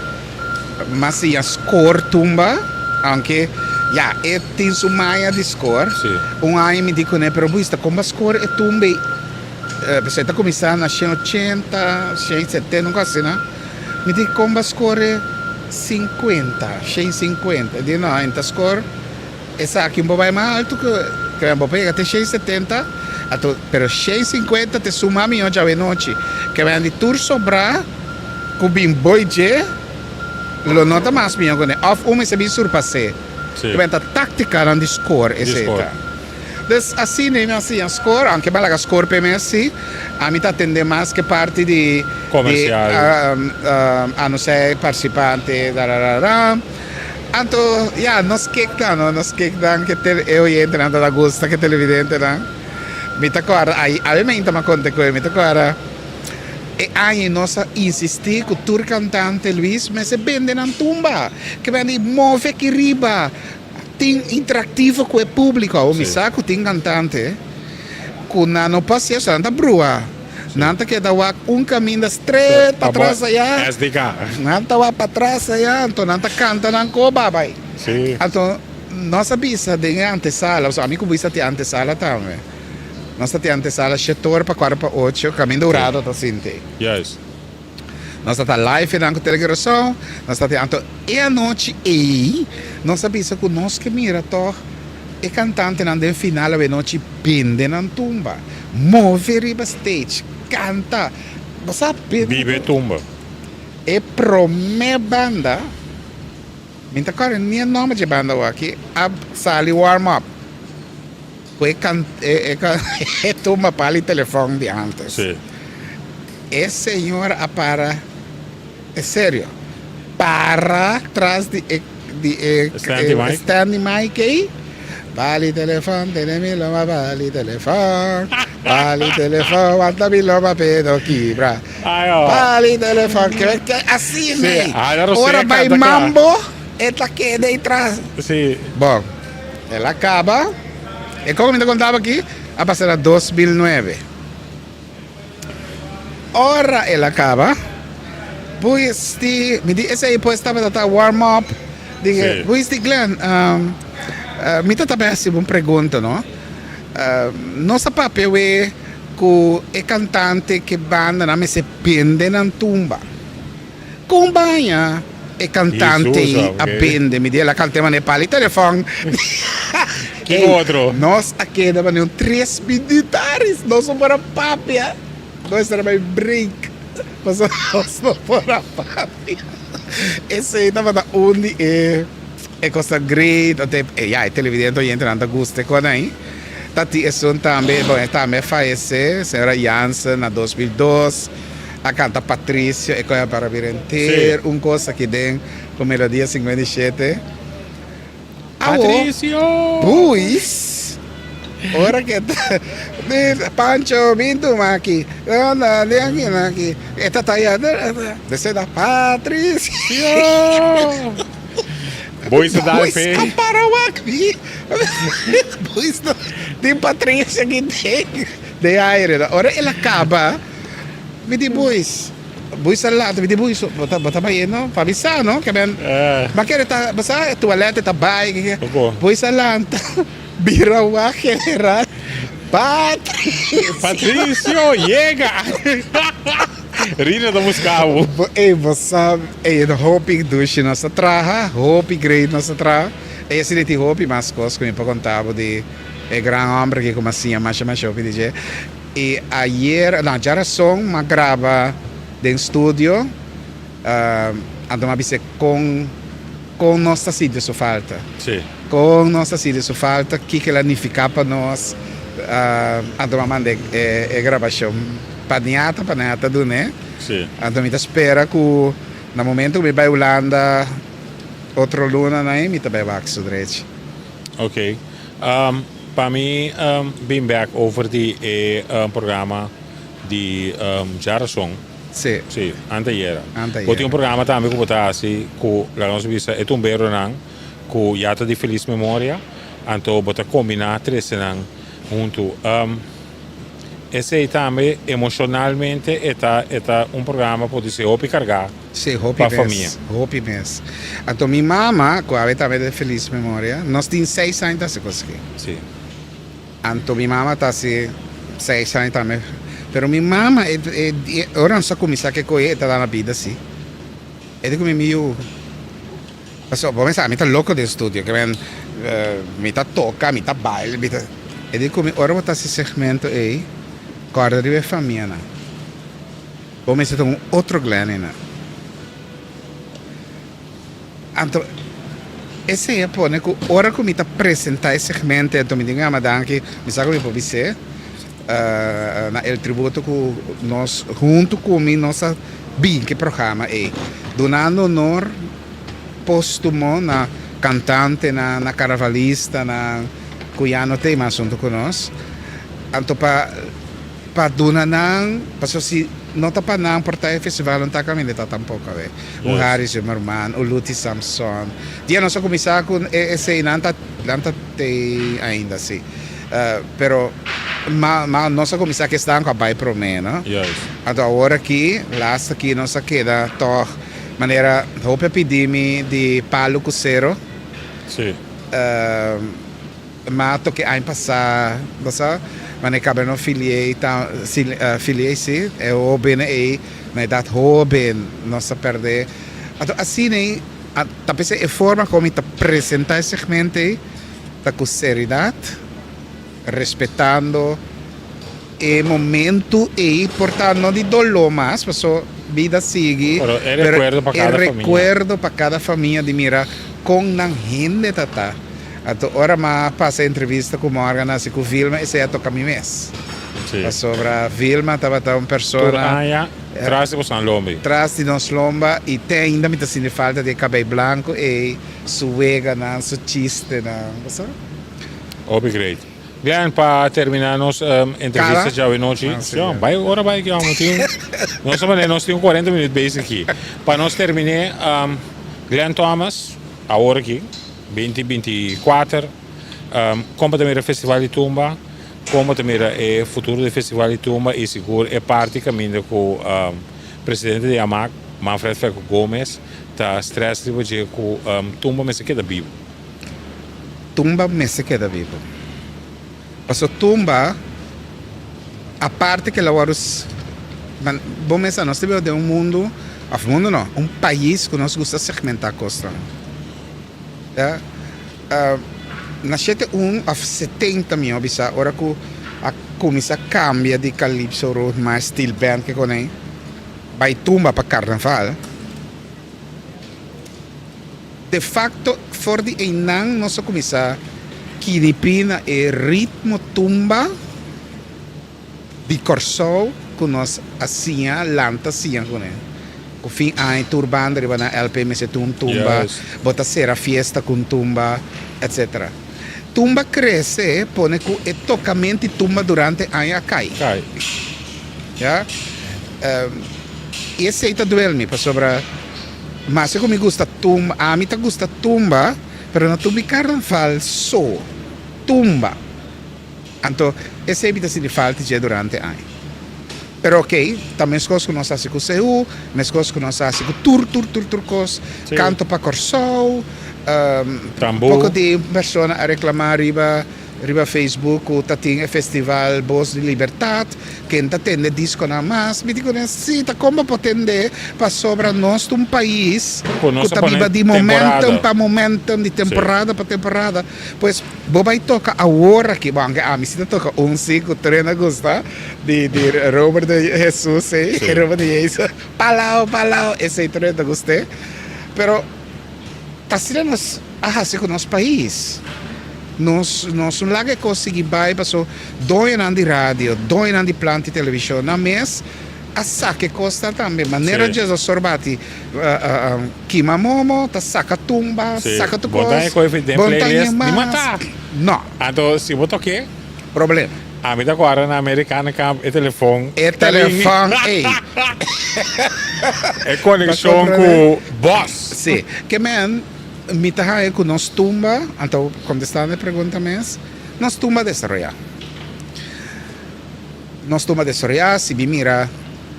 mi a siña score tumba, aunke ya e tin su maña di score. Sí. Un aña mi di cune, pero Buis ta con bo a score e tumba ei? Pasobra e ta cuminsa na shen ochenta, shen setenta, un cosa asina. Mi di con bo a score cincuenta, shen cincuenta? E di no, e ta score esaki un bo bai mas alto ku ke bo por yega te shen setenta, anto pero shen cincuenta te suma miho djawe nochi. Ke bai di tur sobrá ku bin boi dje lo no ta mas miho kuné òf un mester bin surpas'é. Ke bai ta táktikanan di score esei ta. Dus asina mi a siña score, aunke mi a laga score p'e mes si, ami ta atende mas ke parti di Comercial. anuncia e participante dararara. Anto ya nos kek nan no, nos kek nan ke e oyentenan ta ta gusta ke televidentenan. Mi ta kòrda ai awe mainta mi a konta ku e, mi ta kòrda e aña nos a insisti ku tur kantante Luis mester bende nan tumba, ke bende move aki riba. Tin interactivo cu e publico awo mi sa cu tin cantante cu nan no por haci eso nan ta brua nan ta keda wak un caminda straight patras aya nan ta wak patras aya anto nan ta canta nan coba bay anto nos a bisa den e antesala pasobra ami cu bo ta tin antesala tambe nos ta tin antesala shete ora pa cuarto pa ocho caminda hurado ta sinti. Nos ta ta live einan ku Tele Curaçao. Nos ta tin anto e anochi ei nos a bisa ku nos ke mira tòg e kantantenan den final awenochi bende nan tumba, move riba stage, kanta. Bo sa bende. Biba e tumba. E promé banda, mi ta kòrda ni e nòmber dje banda awor aki, a sali warm up ku e kan e tumba pali telefòn di ántes. Sí. E señor a para, e serio, para tras di e di e Stand di mic? stand di mic ei, Bali telefon, tene mi loma, bali telefon, bali telefon, wanta mi loma pedo kibra. Ai oh. Bali telefon, ke ke asina Sí, ei. Ana Rosé Ora bai canta kla. mambo, e ta keda ei tras. Sí. Bon, el a kaba, e kon mi ta kontaba aki a pasa na 2009. Ora el a caba, pues di, mi di esey pues tabata ta warm up, dije, Sí. pues di Glenn, um, eh, mi ta tabe haci un pregunta, no? Eh, nos a papia we cu e cantante ke bandanan mester bende nan tumba. Kon baña e kantante Jesus, a ok. bende mi di el a kanta manera pali telefon. Kiko otro? Nos a keda manera un tres minutaris nos no por a papia. Nos a bai break pasobra nos no por a papia. Esei tabata un di e e kosnan great. Ante ya e televidente oyentenan ta gusta e kon ei. Ta tin esun tambe, bon e tambe a fayesé, señora Jansen na 2002 a kanta Patricio e koe para bira enter, un kos aki den ku melodia 57. Awo, Patricio! Buis, ora ke ta Pancho bin tuma aki, anda di aki na aki, e ta taya, despues ta Patricio! Boys ta dal Boys fe. a para wak mi. Boys no tin Patricia aki den den aire no. Ora el a kaba mi di Boys, Boys a lanta mi di Boys bo ta bo ta bai no pa mi sa no ke men bo a kere ta bo sa e tualet ta bai ke ke. Boys a lanta bira wak general Patricio. Patricio yega. Rina ta buska bo. Ey bo sa ey hopi dushi nos a traha, hopi great nos a traha. Ey asina tin hopi mas kos ku mi por konta bo di e gran homber aki ku mi a siña masha masha hopi di dje. I ayer, no djarason mi a graba den studio anto mi a bisa kon kon nos ta sinti su falta. Kon nos ta sinti su falta, kiko el a nifiká pa nos. Anto mi a manda e grabashon. Pa niata, pa niata dun'é. Sí. Anto mi ta spera ku na momento ku mi bai Hulanda otro luna nan mi ta bai wak su drechi. Ok. Pa mi bin bek over di e programa di djarason. Sí. Sí, anteayera. Anteayera. Bo tin un programa tambe ku bo ta hasi ku, laga nos bisa, e tumberonan ku ya ta di felis memoria, anto bo ta kombiná trese nan huntu. Esei tambe emocionalmente e ta e ta un programa por disi hopi carga Sí, hopi pa mes, famia. hopi mes. Anto mi mama, cu awe tambe ta di feliz memoria, nos tin seis aña ta haci cos aki. Sí. Anto mi mama ta haci seis aña tambe. Pero mi mama, e e ora nos a cuminsa ke coye e ta dana bida si. E di cu mi, mi yu, Paso bo mester ami ta loko den studio ke men mi ta toka mi ta baila mi ta e di ku mi ora bo ta hasi segmento ei kòrda riba e famianan bo mester ta un otro Glenn einan anto esei a pone ku ora ku mi ta presenta e segmento anto mi tin ku yama danki mi sa ku mi por bis'é na el tributo ku nos huntu ku mi nos a bin ku e programa ei dunando honor póstumo na kantantenan, na karavalistanan ku ya no ta ei mas huntu ku nos. Anto pa pa duna nan, pasobra si no ta pa nan por ta e festival no ta kaminda ta tampoko awe. Un Harry Zimmerman, un Luti Samson. Dia nos a kuminsá ku esei nan ta nan ta tei ainda si. Pero ma ma nos a kuminsá ku esnan ku a bai promé no. Anto awor aki last aki nos a keda tòg. Manera hopi a pidi mi di palu ku sero. Sí. Ma toke aña pasá, bo sa, manera kabra no filié ta, filié sí, e hóbennan ei na edat hóben nos a pèrdè. Anto asina ei, ta p'esei e forma kon mi ta presentá e segmento ei ta ku seridat, respetando. E momento ei por ta no di doló mas, paso bida sigui, Pero e rekuerdo pa kada famia. E rekuerdo pa kada famia di mira kon nan hende ta ta. Anto ora m'a pasa entrevista ku Morgan hasi ku Vilma, esei a toka mi mes. Sí. Pasobra Vilma tabata un persona. Tur aña tras di boso lomba. Tras di nos lomba i te ainda mi ta sinti falta di e kabei blanku ei, su weganan, su chistenan, bo sa. Hopi great. Glenn, pa termina nos entrevista djawe nochi, si, bai ora bai ki amo tin, nos ta manera nos tin un cuarenta minuut bezig aki. Pa nos termine, Glenn Thomas, awor aki, binti 24, kon bo ta mira Festival di Tumba, kon bo ta mira e futuro di Festival di Tumba i sigur e parti kaminda ku presidente di AMAC, Manfred Fecco Gomez, ta stress riba dje ku tumba mester keda bibu. Tumba mester keda bibu. Paso tumba, aparte ke lo wòrdu, bo mester nos ta biba den un mundu, òf mundu no, un pais ku nos gusta segmentá kosnan. Ya, na shete un òf setenta mi a bisa ora ku a kuminsá kambia di kalipso road march steel band ke konei bai tumba pa karnaval. De facto for di einan nos a cuminsa kinipí na e ritmo tumba di Kòrsou ku nos a siña, lanta siña kuné. Ku fin aña tur banda riba nan LP mester tin un tumba, bo ta sera fiesta ku un tumba, etcetera. Tumba krese pone ku e tokamento di tumba durante aña a kai. Ya. I esei ta duel mi pasobra maske ku mi gusta tumba, ami ta gusta tumba, pero no tumba di karnaval so, tumba. Anto esei mi ta sinti falta dje durante aña. Pero ok, ta meskos ku nos hasi ku Seú, meskos ku nos hasi ku tur tur tur tur kos, kanto pa Kòrsou, poko di persona a reklamá riba riba Facebook ku ta tin e festival Bos di Libertat, ken ta tende diskonan mas, mi di kuné si ta kon bo por tende pasobra nos ta un pais ku ta biba di momentum pa momentum, di temporada pa temporada, pues. Bo bai toka awor aki, bo anke ami si ta toka un si ku Trena gusta di di Robert de Jesus ei, Robert de Jesu, palao palao esei Trena ta gust'é, pero ta asina nos a hasi ku nos pais, nos nos no laga e kos sigui bai paso doñonan di radio, doñonan di planta di televishon nan mes a saka e kosnan tambe, manera Jesus Sorbati Kima momo, ta saka tumba, saka tur Bo ta kos. koe den Bo ta playlist ñe ni mas. mata. No. Anto si bo tok'é. Problema. Ami ta kòrda na Americana Camp e telefon E ta ring. telefon ey. E konekshon ku bòs. Si. Ke men, mi ta haña ku nos tumba, anto kontestando e pregunta mes, nos tumba a desaroyá. Nos tuma desaroyá, si bi mira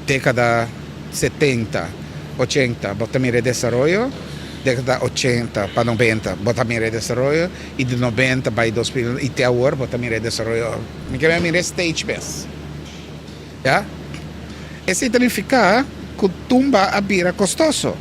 dékada setenta, ochenta bo ta mira e desaroyo, dékada ochenta pa nobenta bo ta mira e desaroyo i di nobenta bai 2000 i te awor bo ta mira e desaroyo. Mi ke mira e stage mes. Ya. Esei ta nifiká ku tumba a bira kostoso.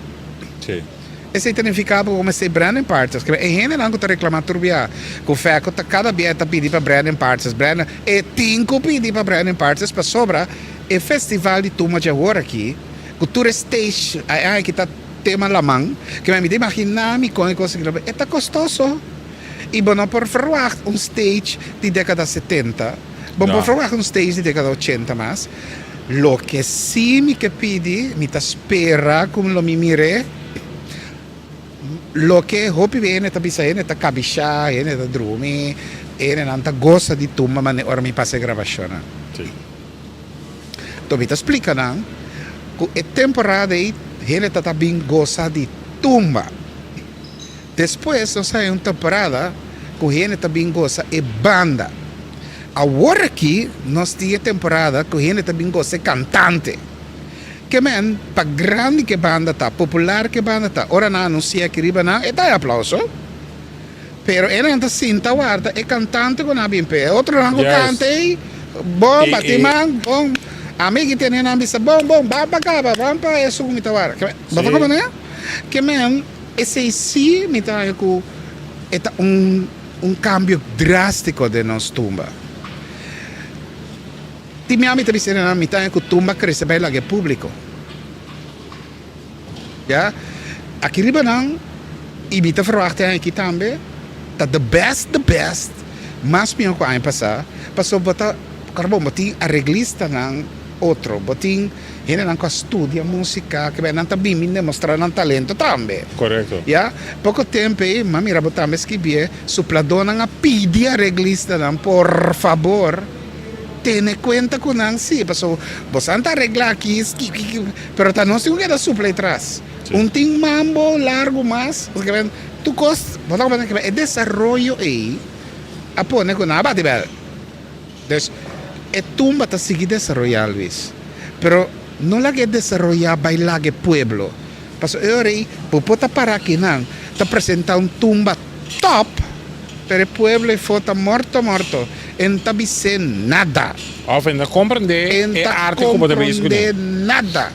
Esei ta nifiká bo mester branding partners. Kibera e hendenan ku ta reklamá tur bia ku Fèko ta kada bia e ta pidi pa branding partners, branding, e tin ku pidi pa branding partners pasobra e festival di Tuma dje awor aki ku tur e stage ai ai ki ta tema laman, kibera mi ta imaginá mi kon e kos aki lo bai, e ta kostoso i bo no por verwagt un stage di dékada 70, bo no por verwagt un stage di dékada 80 mas. Loke sí mi ke pidi, mi ta spera ku lo mi mir'é. Loke hopi hende ta bisa, hende ta kabishá, hende ta drumi, hendenan ta gosa di tumba manera ora mi pasa e grabashonnan. Anto mi ta splika nan ku e temporada ei hende ta ta bin gosa di tumba. Despues nos haña un temporada ku hende ta bin gosa e banda. Awor aki nos tin e temporada ku hende ta bin gosa e kantante. Ke men, pa grandi ku e banda ta, popular ku e banda ta, ora nan anunsia aki riba nan, e ta e aplauso. Pero e nan ta sinta warda e kantante ku nan a bin p'e. E otronan ku kanta ei, bon, bati man, bon. Ami ki tene nan bisa, bon, bon, ban pa kaba, ban pa esun ku mi ta warda. Ke men, bo ta komprende? Ke men. Esei sí mi ta haña ku e ta un un kambio drástiko den nos tumba. Tin mi ami ta bisa nan mi ta haña ku tumba krese bai laga e públiko. Ya, aki riba nan i mi ta ferwagt e aña aki tambe ta the best the best mas mihó ku aña pasá pasobra bo ta kòrda bo tin areglistanan otro bo tin Hendenan ku a studia músika, ke nan ta bin bin demostrá nan talento tambe. Korekto. Ya. Poko tempu ei, m'a mira bo tambe skibié, supladónan a pidi areglistanan, por fabor, tene kuenta ku nan sí, pasobra bosan ta areglá aki, ski, ki, ki, pero ta nos tin ku keda supla ei tras. Sí. Un tin mambo largu mas, pasobra tur kos, bo ta komprende e desaroyo ei a pone ku nan a bati bèl. Dus, e tumba ta sigui desaroyá, Luis. Pero no laga e desaroyá bai laga e pueblo. Pasobra e ora ei bo por ta pará akinan ta presentá un tumba tòp, pero e pueblo efó ta morto morto, e no ta bis'é nada. Òf e no ta komprendé E e no ta arte ku bo ta bezig kuné. komprendé nada.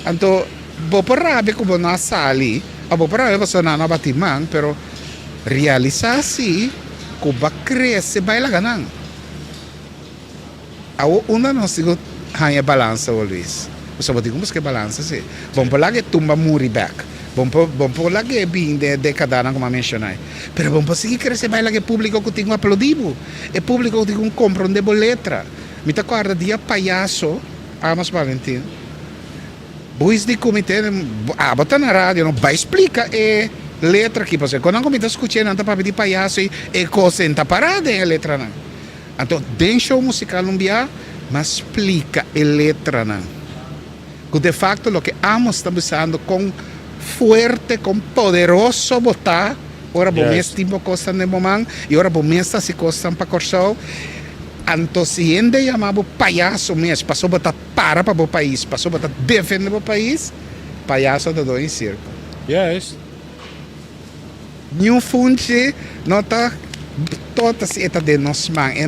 Anto bo por rabia ku bo no a sali, òf bo por rabia pasobra nan no a bati man, pero realisá si ku bo a krese bai laga nan. Awor unda nos tin ku haña e balansa awor Luis? Pasobra bo tin ku buska e balansa si. Bo no por laga e tumba muri bèk. Bo por, bo por lag'é bin den e dékadanan ku mi a menshoná ei. Pero bo por sigui krese bai laga e públiko ku tin ku aplaudí bo, e públiko ku tin ku komprondé bo letra. Mi ta kòrda dia payaso Amos Valentin, Buis di ku mi tene, abo ta na radio no, bai splika e letra aki pasobra kon nan ku mi ta skuch'é nan ta papia di payaso i e kos en ta pará den e letranan. Anto den show musikal un bia m'a splika e letranan ku de fakto loke Amos ta bisando kon fuerte, kon poderoso bo ta ora bo mes tin bo kosnan den bo man i ora bo mes ta hasi kosnan pa Kòrsou. Anto si hende yama bo payaso mes pasobra bo ta para pa bo pais, pasobra bo ta defende bo pais, payaso ta doño sirko. Juist. Niun funchi no ta tota si e ta den nos man. E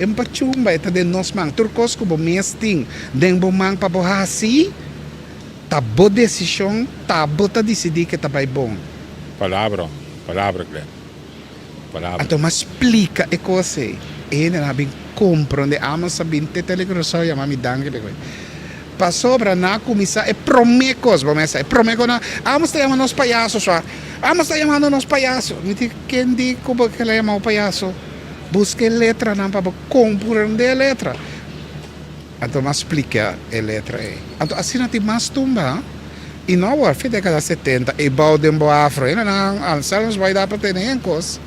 no pa chumba, e ta den nos man. Tur kos ku bo mes tin den bo man pa bo hasi, ta bo desishon, ta bo ta disidí ke ta bai bon. Palabra, palabra, Glenn. Palabra. Anto m'a splika e kos ei. E hendenan a bin komprondé. Amos a bin te Telegrosou yama mi danki p'e kos. Pasobra nan a kuminsá e promé kos, bo mester sa, e promé kos nan, Amos ta yama nos payaso sua. Amos ta yamando nos payaso. Mi di, Ken di ku bo kila yama bo payaso? Buska e letranan pa bo komprondé e letra. Anto m'a splika e letra ei. Anto asina tin mas tumba. I no awor, fin dékada setenta, e bou den bo afro. Hendenan alsa nos bai da pa tene hen kos.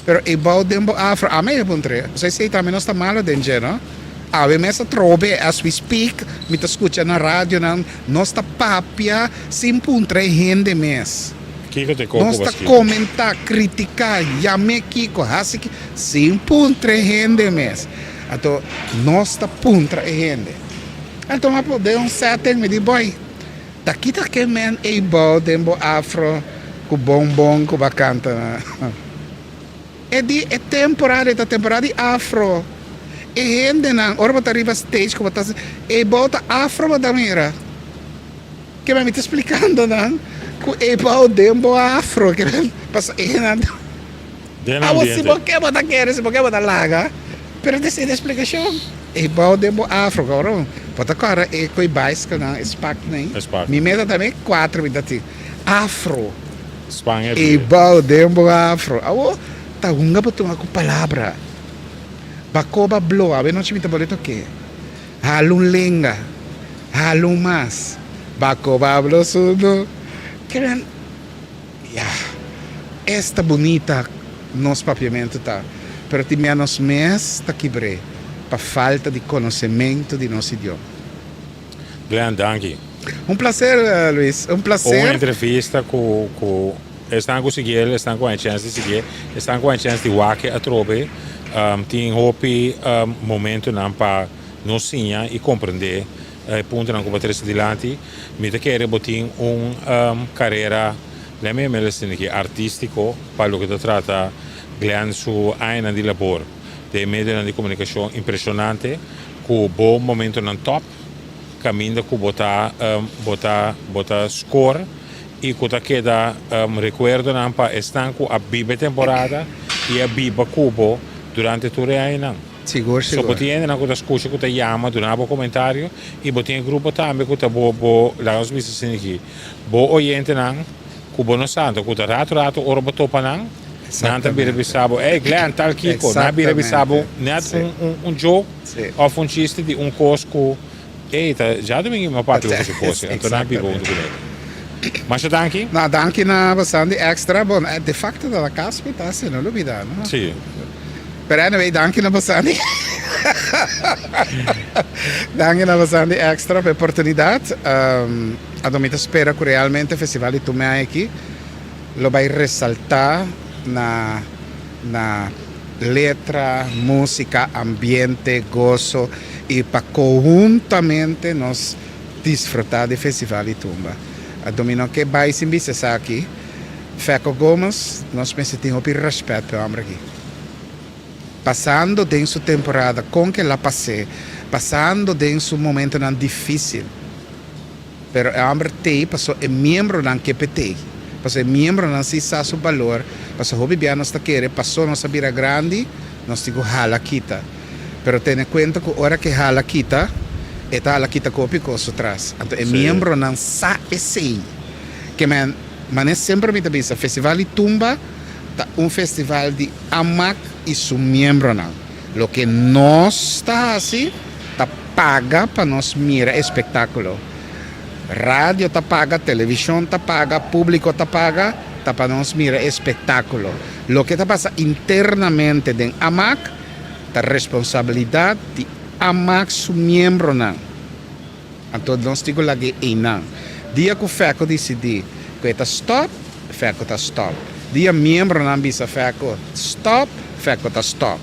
Pero e bou den bo afro, ami a puntr'é. Pasobra esei tambe nos ta malo den dje, no? Awe mes atrobe, as we speak, mi ta skucha na radionan, nos ta papia sin puntra e hende mes. Kiko ta e koko Nos ta baskito? komentá, kritiká, yam'é kiko, hasi kiko, sin puntra e hende mes. Anto nos ta puntra e hende. Anto mi a pone den un setting, mi di, Boy, ta kita ke men ei bou den bo afro ku bonbon ku bo a kanta na? E di, E temporada ei ta temporada di afro. E hendenan, ora bo ta riba stage ku bo ta, ei bou ta afro bo ta mira. Ke men mi ta splikando nan ku ei bou den bo afro, ke men pasobra e hendenan ta. Den Awor si ambiente. bo ke bo ta kere, si bo ke bo ta laga, pero ta esei ta splikashon. E bou den bo afro cabrón. Bo ta kòrda e ku e baiskelnan, e spaknan. E spaknan. Mi meta tambe kuater mi ta tin. Afro. Span e E bie. bou den bo afro. Awor ta hunga bo tuma ku palabra. Bakoba blo. Awe nochi mi ta bole toke. Hala un lenga. Hala un mas. Bakoba blo sundo. Kiran. Ya, esta bunita nos papiamentu ta, pero tin bia nos mes ta kibr'é pa falta di konosementu di nos idioma. Glenn, danki. Un placer, Luis. Un placer. Un entrevista ku ku esnan ku siguiel, esnan ku haña chèns di siguié, esnan ku haña chèns di wak e atrobe, tin hopi momentunan pa nos siña i komprendé E puntonan ku bo trese dilanti, mi ta kere bo tin un karera, lei mi mester sinti ki artístiko pa loke ta trata Glenn su añanan di labor den medionan di komunikashon impreshonante ku bo momentonan tòp kaminda ku bo ta bo ta bo ta skor i ku ta keda rekuerdonan pa esnan ku a biba e temporada i a biba ku bo durante tur e añanan. Sigur, So bo sigur. tin hendenan ku ta skucha ku ta yama duna bo komentario i bo tin e grupo tambe ku ta bo bo laga nos bisa asina aki bo oyentenan ku bo no sa anto ku ta rato rato ora bo topa nan nan ta bira Exactamente. bisa bo ey Glenn tal kiko nan a bira bisa bo Exactamente. net Sí. un un un joke Sí. of un chiste di un kos ku ey ta djadumingu mi a papia over su kos anto nan a biba huntu Exactamente. ku ne. Masha danki. No, danki na Basandi Extra. Bon, de facto ta na cas mi ta haci, no lubida, no? Sí. Pero anyway, danki na Basandi. Danki na Basandi Extra pa e oportunidad. Um, anto mi ta spera cu realmente Festival di Tumea aki lo bay resalta na na letra, musica, ambiente, gozo y pa conhuntamente nos disfruta di Festival di Tumba. Anto mi no ke bay sin bisa esaki, Feco Gomez, nos mester tin hopi respet pa e homber aki. Pasando den su temporada con ke la pas'é, pasando den su momentonan dificil, pero e homber t'ey paso e miembronan ke p'e t'ey, paso e miembronan si sa su balor, paso hopi bia nos ta kere paso nos a bira grandi, nos tin cu hala kita. Pero tene cuenta cu ora ke hala kita, e ta hala kita cu hopi cos su tras. Anto e miembronan sa esey. Ke men, manera semper mi ta bisa, Festival di Tumba ta un festival di Amak i su miembronan. Loke nos ta hasi ta paga pa nos mira e spektákulo. Radio ta paga, televishon ta paga, públiko ta paga, ta pa nos mira e spektákulo. Loke ta pasa internamente den Amak ta responsabilidat di Amak su miembronan. Anto nos tin ku lag'é einan. Dia ku Fèko disidí ku e ta stòp, Fèko ta stòp. Dia miembronan bisa Fèko stòp, Fèko ta stòp.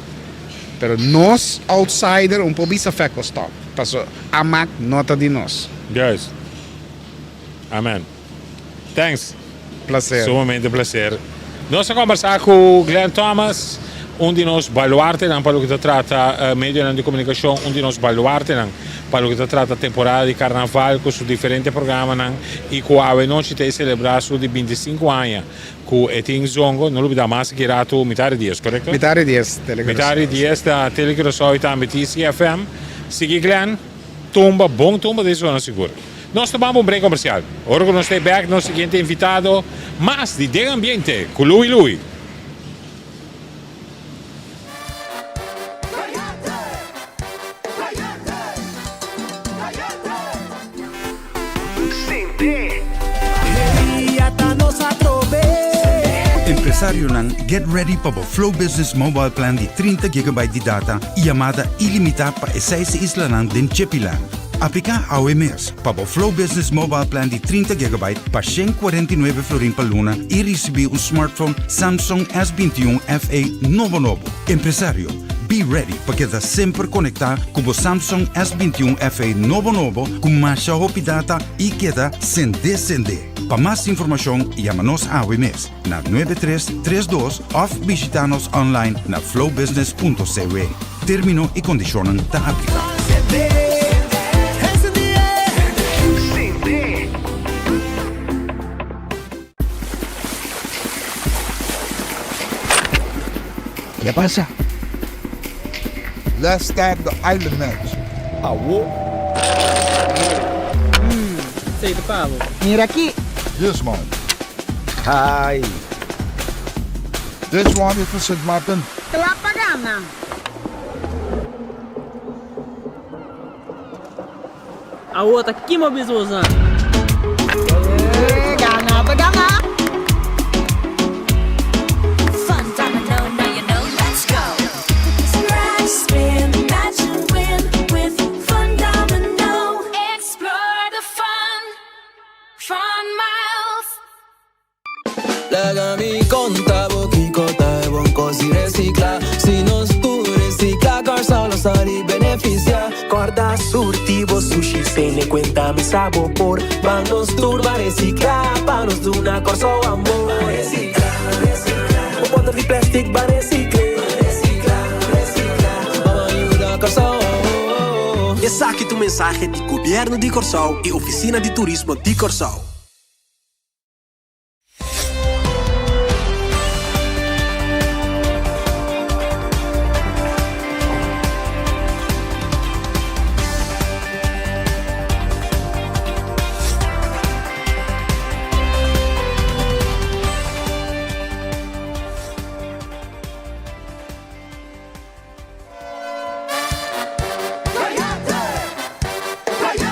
Pero nos outsider un por bisa Fèko stòp, paso Amak no ta di nos. Juist. Amen. Thanks. Placer. Sumamente placer. Nos a combersa cu Glenn Thomas, un di nos baluartenan pa loke ta trata medionan di comunicacion, un di nos baluartenan pa loke ta trata temporada di carnaval cu su diferente programanan y cu awe nochi ta e celebra su di binticinco aña cu e tin zongo. No lubida mas aki rato mitar di dies, corecto? Mitar di dies, Tele Curaçao. Mitar di dies ta Tele Curaçao y tambe TCFM. Sigui Glenn. Tumba, bon tumba ta e zona sigur. Nos ta bamba un break comercial. Ora cu nos ta e bek nos siguiente invitado mas di Den Ambiente cu Louie Louie. Empresarionan get ready pa bo Flow Business Mobile Plan di 30 gigabyte di data y yamada ilimita pa e seis islanan den Chepiland. Aplica awe mes pa bo Flow Business Mobile Plan di 30 gigabyte pa 149 florin pa luna y ricibi un smartphone Samsung S21 FE nobo nobo. Empresario, be ready pa keda semper conecta cu bo Samsung S21 FE nobo nobo cu masha hopi data y keda sende sende. Pa mas informacion yama nos awe mes na nuebe tres tres dos of bishita nos online na flowbusiness.cw. Termino y condicionnan ta aplica. Ke pasa? Let's start the island match. Awo. Mm, sei ta pa bo. Mira aki. This one. Hai. This one is for Sint Maarten. Kla pa gana. Awo ta kima bisosa. Gana ta gana. Fun domino, now you know, let's go. Scratch, spin, match and win with Fun Domino. Explore the fun, fun miles. Laga mi konta bo kiko ta e bon kos di resiklá. Si nos tur resiklá, Kòrsou lo sali benefisiá. Kòrda surti bo sushi, tene kuenta mi sa bo por. Ban nos tur ban resiklá, pa nos duna Kòrsou amor. Ban resiklá, resiklá. Bo bòter di plèstik ban resikl'é. Ban resiklá, resiklá. Ban yuda Kòrsou. Esaki ta un mensahe di Gobièrnu di Kòrsou i Ofisina di Turismo di Kòrsou.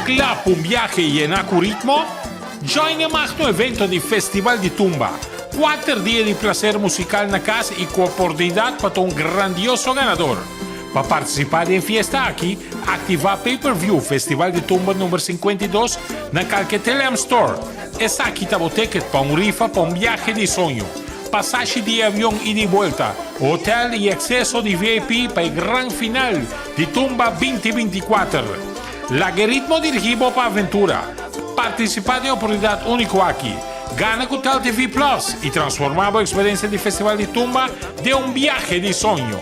Kla pa un biahe yená ku ritmo? Join e magno evento di Festival di Tumba, kuater dia di plaser musikal na kas i ku oportunidat pa ta un grandioso ganador. Pa partisipá den fiesta aki, aktivá Pay Per View Festival di Tumba number 52 na kalke Teleam Store. Esaki ta bo ticket pa un rifa pa un biahe di soño. Pasashi di avion ida i buelta, hotel i akseso di VIP pa e gran final di Tumba binti binti kuater. Laga e ritmo dirigí bo pa aventura. Partisipá den e oportunidat úniko aki. Gana ku Tel TV Plus i transformá bo eksperensia di Festival di Tumba den un biahe di soño.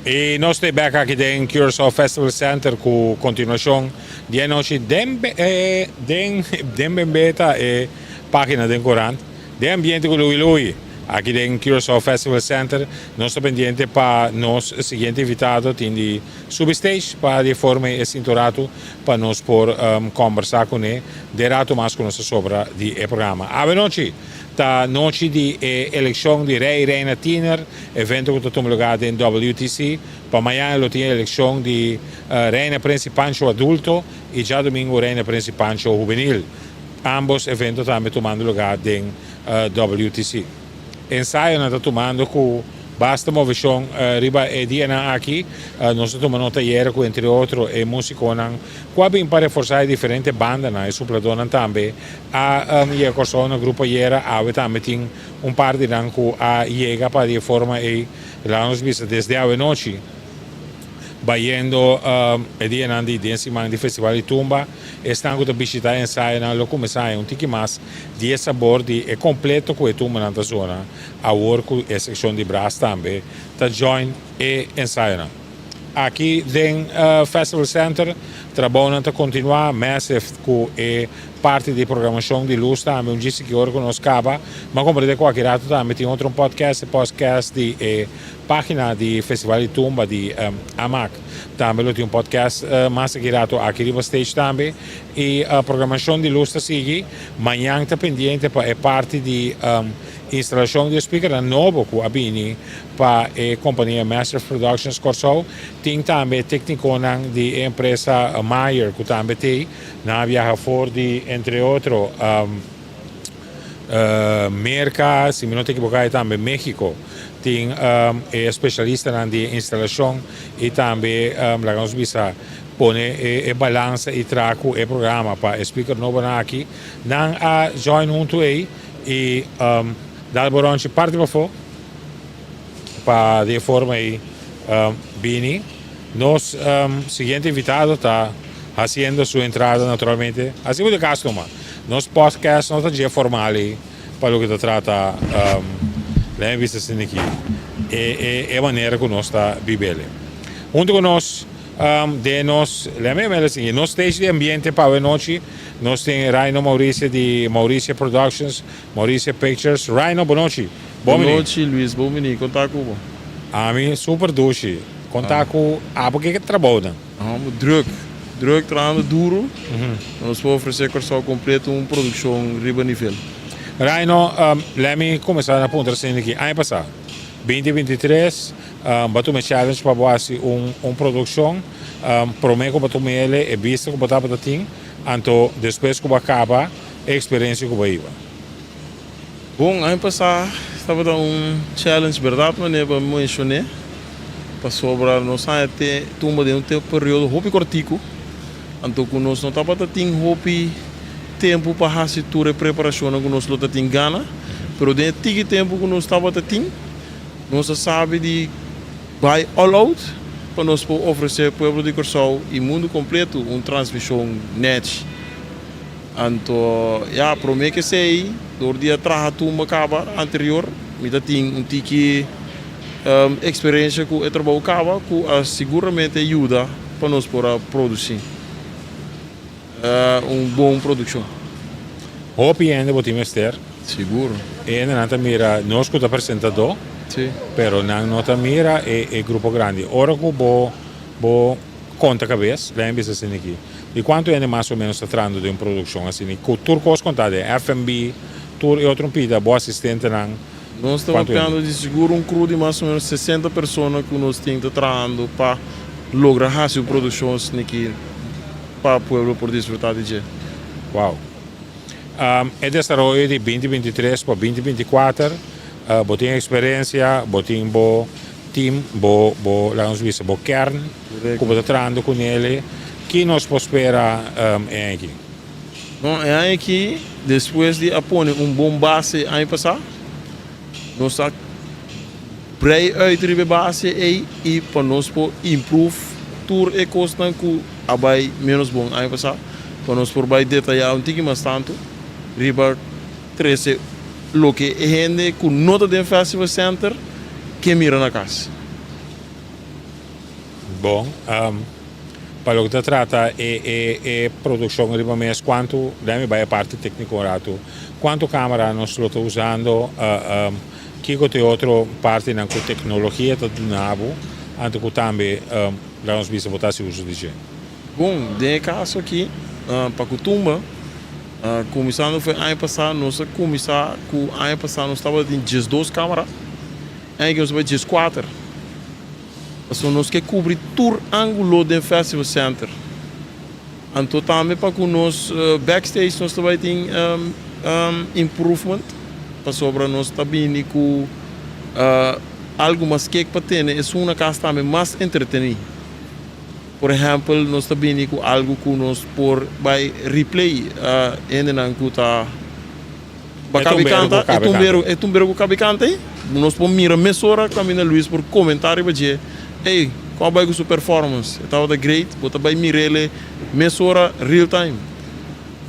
I nos ta e bek aki den Curaçao Festival Center ku kontinuashon di e anochi den den den Bembeta e página den korant. Den ambiente ku Louie Louie. Aki den Curaçao Festival Center nos ta pendiente pa nos siguiente invitado tin di subi stage pa di forma e sintu ratu pa nos por combersa cune de ratu mas cu nos ta sobra di e programa. Awe nochi ta nochi di e eleccion di Rey y Reina Tiener, evento cu ta tuma lugar den WTC. Pa mañana lo tin e eleccion di Reina Prins y Pancho Adulto y djadomingo Reina Prins y Pancho Hubenil. Ambos evento tambe tumando lugar den WTC. Ensayonan ta tumando ku basta moveshon riba e dianan aki. Nos ta tuma nota ayera ku entre otro e musikonan ku a bin pa reforsá e diferente bandanan, e supladónan tambe a yega Kòrsou na grupo ayera. Awe tambe tin un par di nan ku a yega pa di e forma ei laga nos bisa desde awe nochi. Bayendo e dianan di den siman di Festival di Tumba, esnan ku ta bishitá e ensayonan lo kuminsá haña un tiki mas di e sabor di e kompleto ku e tumbanan ta zona awor ku e sekshon di bras tambe ta join e ensayonan. Aki den Festival Center trabounan ta kontinuá, Massive ku e parti di programashon di lus tambe un djis ki ora ku nos kaba. M'a komprendé ku aki ratu tambe tin otro un podcast, e podcast di e Pagina di Festival di Tumba di Amak tambe lo tin un podcast mas aki rato aki riba stage tambe. Y programacion di luz ta sigui. Mañan ta pendiente pa e parti di instalacion di e speakernan nobo cu a bini pa e compania Massive Productions Corsou. Tin tambe e tecniconan di e empresa Meyer cu tambe t'ey. Nan a biaha for di entre otro Merca, si mi no ta ekiboká e tambe Mexico tin e spesialistanan di instalashon i tambe laga nos bisa pone e balansa i traha ku e programa pa e speaker nobonan aki. Nan a join huntu ei i dal boronchi parti pafó pa di e forma ei bini. Nos siguiente invitado ta haciendo su entrada naturalmente. Así bo di cas numa. Nos podcast no ta dje formal ei pa loke ta trata lei mi bisa asina aki e e manera cu nos ta bibele. Hunto cu nos den nos lei mi mel asina nos stage di ambiente pa awe nochi nos tin Rhino Mauricia di Mauricia Productions, Mauricia Pictures. Rhino bo nochi. Bon Bo nochi Luis, bon bini. Con ta cu bo? Ami super dushi. Con ta cu abo ke trabounan? Amo druk, druk trahando duro. Nos por ofrece Corsou completo un produccion riba nivel. Raino, let mi cuminsa na puntra asina aki. Aña pasa, binti 23, bo a tuma e challenge pa bo haci un produccion. Prome cu bo tuma ele, e bista cu bo tabata tin, anto despues cu bo a caba, e experiencia cu bo a hiba. Bon, aña pasá tabata un challenge berdad manera bo a menshoné, pasobra nos haña te tumba den un periodo hopi kortiku, anto ku nos no tabata tin hopi tempu pa hasi tur e preparashonnan ku nos lo ta tin gana, pero den e tiki tempu ku nos tabata tin, nos a sabi di bai all out pa nos por ofresé pueblo di Kòrsou i mundu kompletu un transmishon nèchi. Anto ya, prome ke esei, dor di a traha tumba kaba anterior, mi ta tin un tiki eksperensia ku e trabou kaba ku a siguramente yuda pa nos por a produsi un bon produkshon. Hopi hende bo tin mester. Sigur. E hendenan ta mira nos ku ta presentadó, pero nan no ta mira e grupo grandi. Ora ku bo bo Konta kabes, lei bisa asina aki. Di kuantu hende mas o menos ta trahando den un produkshon asina? Ku tur kos kontá den FNB, tur e otro pida, bo asistentenan, Nos ta kuantu hende? papiando di sigur un crew di mas o menos 60 persona ku nos tin ta trahando pa logra hasi un produkshon asina aki pa pueblo por disfrutá di dje. Wow. E desaroyo di binti 23 pa binti 24, bo tin eksperensia, bo tin bo Team, bo, bo, laga nos bisa, bo kern ku bo ta trahando ku nele, ki nos por spera e aña aki? No, e aña aki, despues di a pone un bon base aña pasá, nos a brei uit riba e base ei i pa nos por improve tur e kosnan ku a bai ménos bon aña pasá, pa nos por bai detayá un tiki mas tantu riba Trese loke e hende ku no ta den Festival Center ke mira na kas. Bon, pa loke ta trata e e e produkshon riba mes, kuantu, dai mi bai e parti tekniko un ratu, kuantu kamera nos lo ta usando? Kiko ta e otro partinan ku teknologia ta duna bo anto ku tambe laga nos bisa bo ta hasi uso di dje? Bon, den e kaso aki pa ku tumba, kuminsando for e aña pasá nos a kuminsá ku aña pasá nos tabata tin 12 kamera, aña aki nos ta bai 14. Pasobra nos ke kubri tur ángulo den Festival Center. Anto tambe pa ku nos backstage nos ta bai tin improvement pasobra nos ta bini ku algu mas kek pa tene esun na kas tambe mas entretení. Por ehèmpel nos ta bini ku algu ku nos por bai replay hendenan ku ta ba kabi kanta, e tumbero e tumbero ku kabi kanta ei nos por mira mesora kaminda Luis por komentá riba dje, ey kon a bai ku su performance, e tabata great, bo ta bai mir'el mesora real time.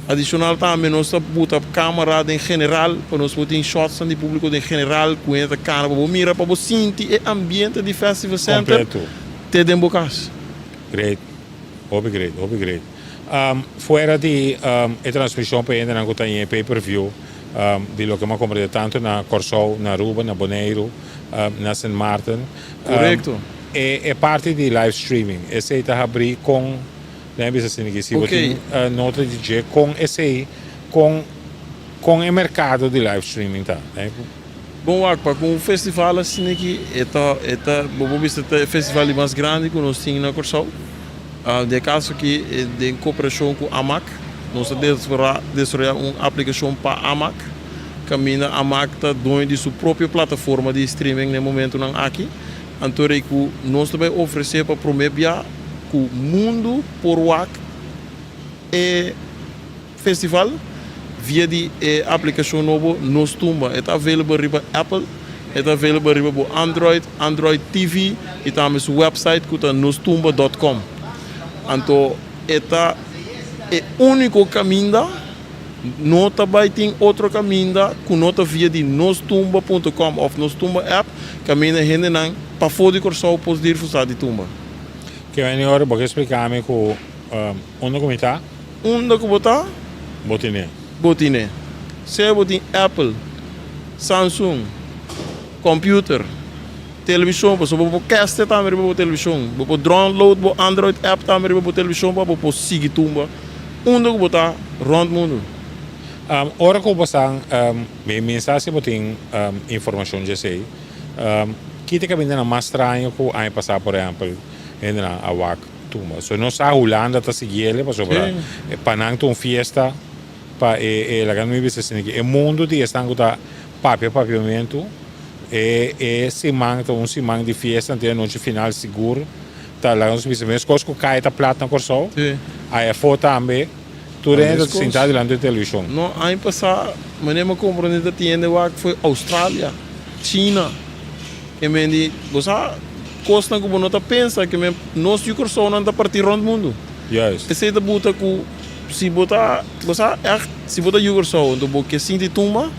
Adishonal tambe nos ta buta kamera den general pa nos por tin shotsnan di públiko den general ku hende ta kana pa bo mira pa bo sinti e ambiente di Festival Center te den bo kas. Great, hopi great, hopi great. Fuera di e transmishon pa e hendenan ku ta ñe pay per view di loke mi a komprende tantu na Kòrsou, na Aruba, na Boneiru, na Sint Maarten. Korekto. E parti di live streaming esei ta habrí kon, den bisa asina ki si bo tin nota di dje kon esei kon kon e merkado di live streaming ta. Bon wak, pa ku un festival asina aki e ta e ta bo por bisa ta e festival di mas grandi ku nos tin na Kòrsou. Den e kaso aki den koperashon ku Amak nos a desaroyá un aplikashon pa Amak kaminda Amak ta doño di su propio plataforma di streaming na e momentunan aki. Anto rei ku nos ta bai ofresé pa promé bia ku mundu por wak e Festival via di e aplikashon nobo Nos Tumba. E ta available riba Apple, e ta available riba bo Android, Android TV i tambe su website ku ta nostumba dot com. Anto e ta e úniko kaminda, no ta bai tin otro kaminda ku no ta via di nostumba punto com òf Nos Tumba app kaminda hendenan pafó di Kòrsou por disfrutá di tumba. Ke meni ora bo ke splika mi ku unda ku mi ta? Unda ku bo ta? Bo tine. Bo tine. Sea bo tin Apple, Samsung, computer, televishon, pasobra bo por keste tambe riba bo televishon. Bo por download bo Android app tambe riba bo televishon pa bo por sigui tumba unda ku bo ta rònt mundu. Ora ku bo sa, mi mi sa si bo tin informashon dje esei, ki ta e kamindanan mas straño ku aña pasá, por ehèmpel, hendenan a wak Tumba. So nos sa Hulanda ta sigui ele pasobra pa nan ta un fiesta pa e e laga mi bisa asina ki e mundu di esnan ku ta papia papiamentu e e siman ta un siman di fiesta anto e anochi final sigur ta laga nos bisa meskos ku kai ta plat na Kòrsou aya afó tambe tur hende ta sinta dilanti di televishon. No aña pasá manera mi a komprende ta tin hende wak for Australia, China. Ke men di, bo sa kosnan ku bo no ta pensa ke men nos yu Kòrsounan ta partí rònt mundu. Juist. Esei ta buta ku si bo ta, bo sa ègt si bo ta yu Kòrsou anto bo ke sinti tumba,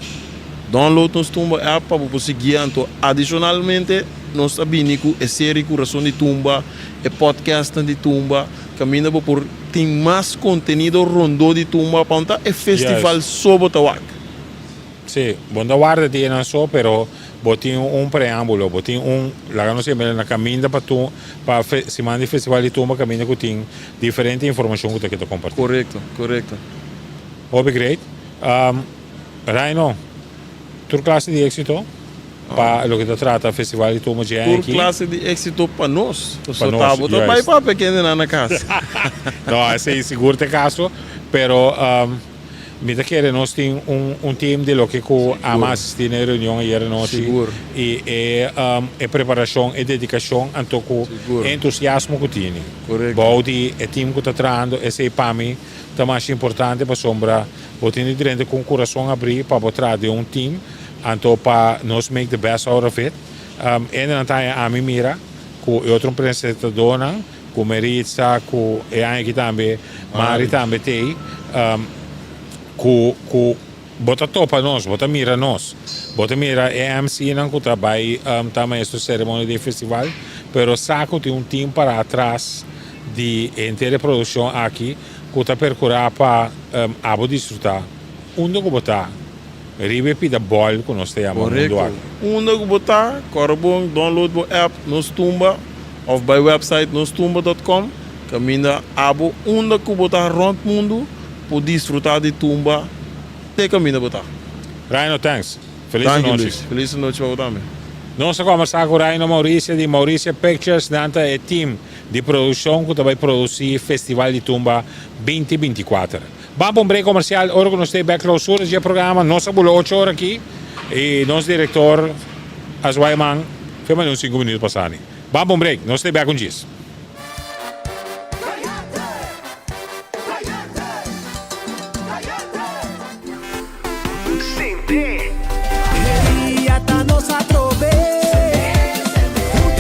download nos Tumba app pa bo por sigui anto adishonalmente nos ta bini ku e seri Kurason di Tumba, e podcastnan di Tumba, kaminda bo por tin mas kontenido rondó di Tumba pa no ta e festival so bo ta wak. Sí, bo no ta warda di enan so, pero bo tin un preámbulo, bo tin un, laga nos yam'el na kaminda pa tu, pa siman di festival di tumba kaminda ku tin diferente informashon ku ta keda kompartí. Korekto, korekto. Hopi great. Raino, tur klase di éksito pa loke ta trata festival di tumba dje Tur aki. klase di éksito pa nos. Pa Pasobra nos, ta bo ta bai juist. papia kendenan na kas. No, esei sigur ta e kaso, pero. Mi ta kere nos tin un un team di loke ku ama asisti na e reunion ayer anochi i e e preparashon, e dedikashon anto ku e entusiasmo ku tini bou di e team ku ta trahando esei pa mi ta masha importante pasobra bo tin di drenta ku un kurason abrí pa bo traha den un team anto pa nos make the best out of it. Hendenan ta haña ami mira ku e otro presentadornan. Ku Meritza, ku e aña aki tambe Mari tambe t'ei, ku ku bo ta topa nos, bo ta mira nos, bo ta mira e MC-nan ku ta bai ta maestro seremonia di e festival, pero sa ku tin un team para atras di henter e produkshon aki ku ta perkurá pa abo disfrutá unda ku bo ta. Riba e pida bòl ku nos ta yama mundu Korekto. aki. Unda ku bo ta, kòrda bon download bo app Nos Tumba òf bai website nostumba dòt kòm kaminda abo unda ku bo ta rònt mundu por disfrutá di tumba te kaminda bo ta. Raino thanks. Felis Danki anochi. Luis. Felis anochi pa bo tambe. Nos a kòmbersá ku Raino Mauricia di Mauricia Pictures. Nan ta e team di produkshon ku ta bai produsí Festival di Tumba binti 24. Ban pa un break komersial ora ku nos ta e bek klousura dje programa. Nos a bula ocho ora aki i nos direktor a zwai man fe mane un sinku minuut pasá ni. Ban pa un break, nos ta e bek un djis.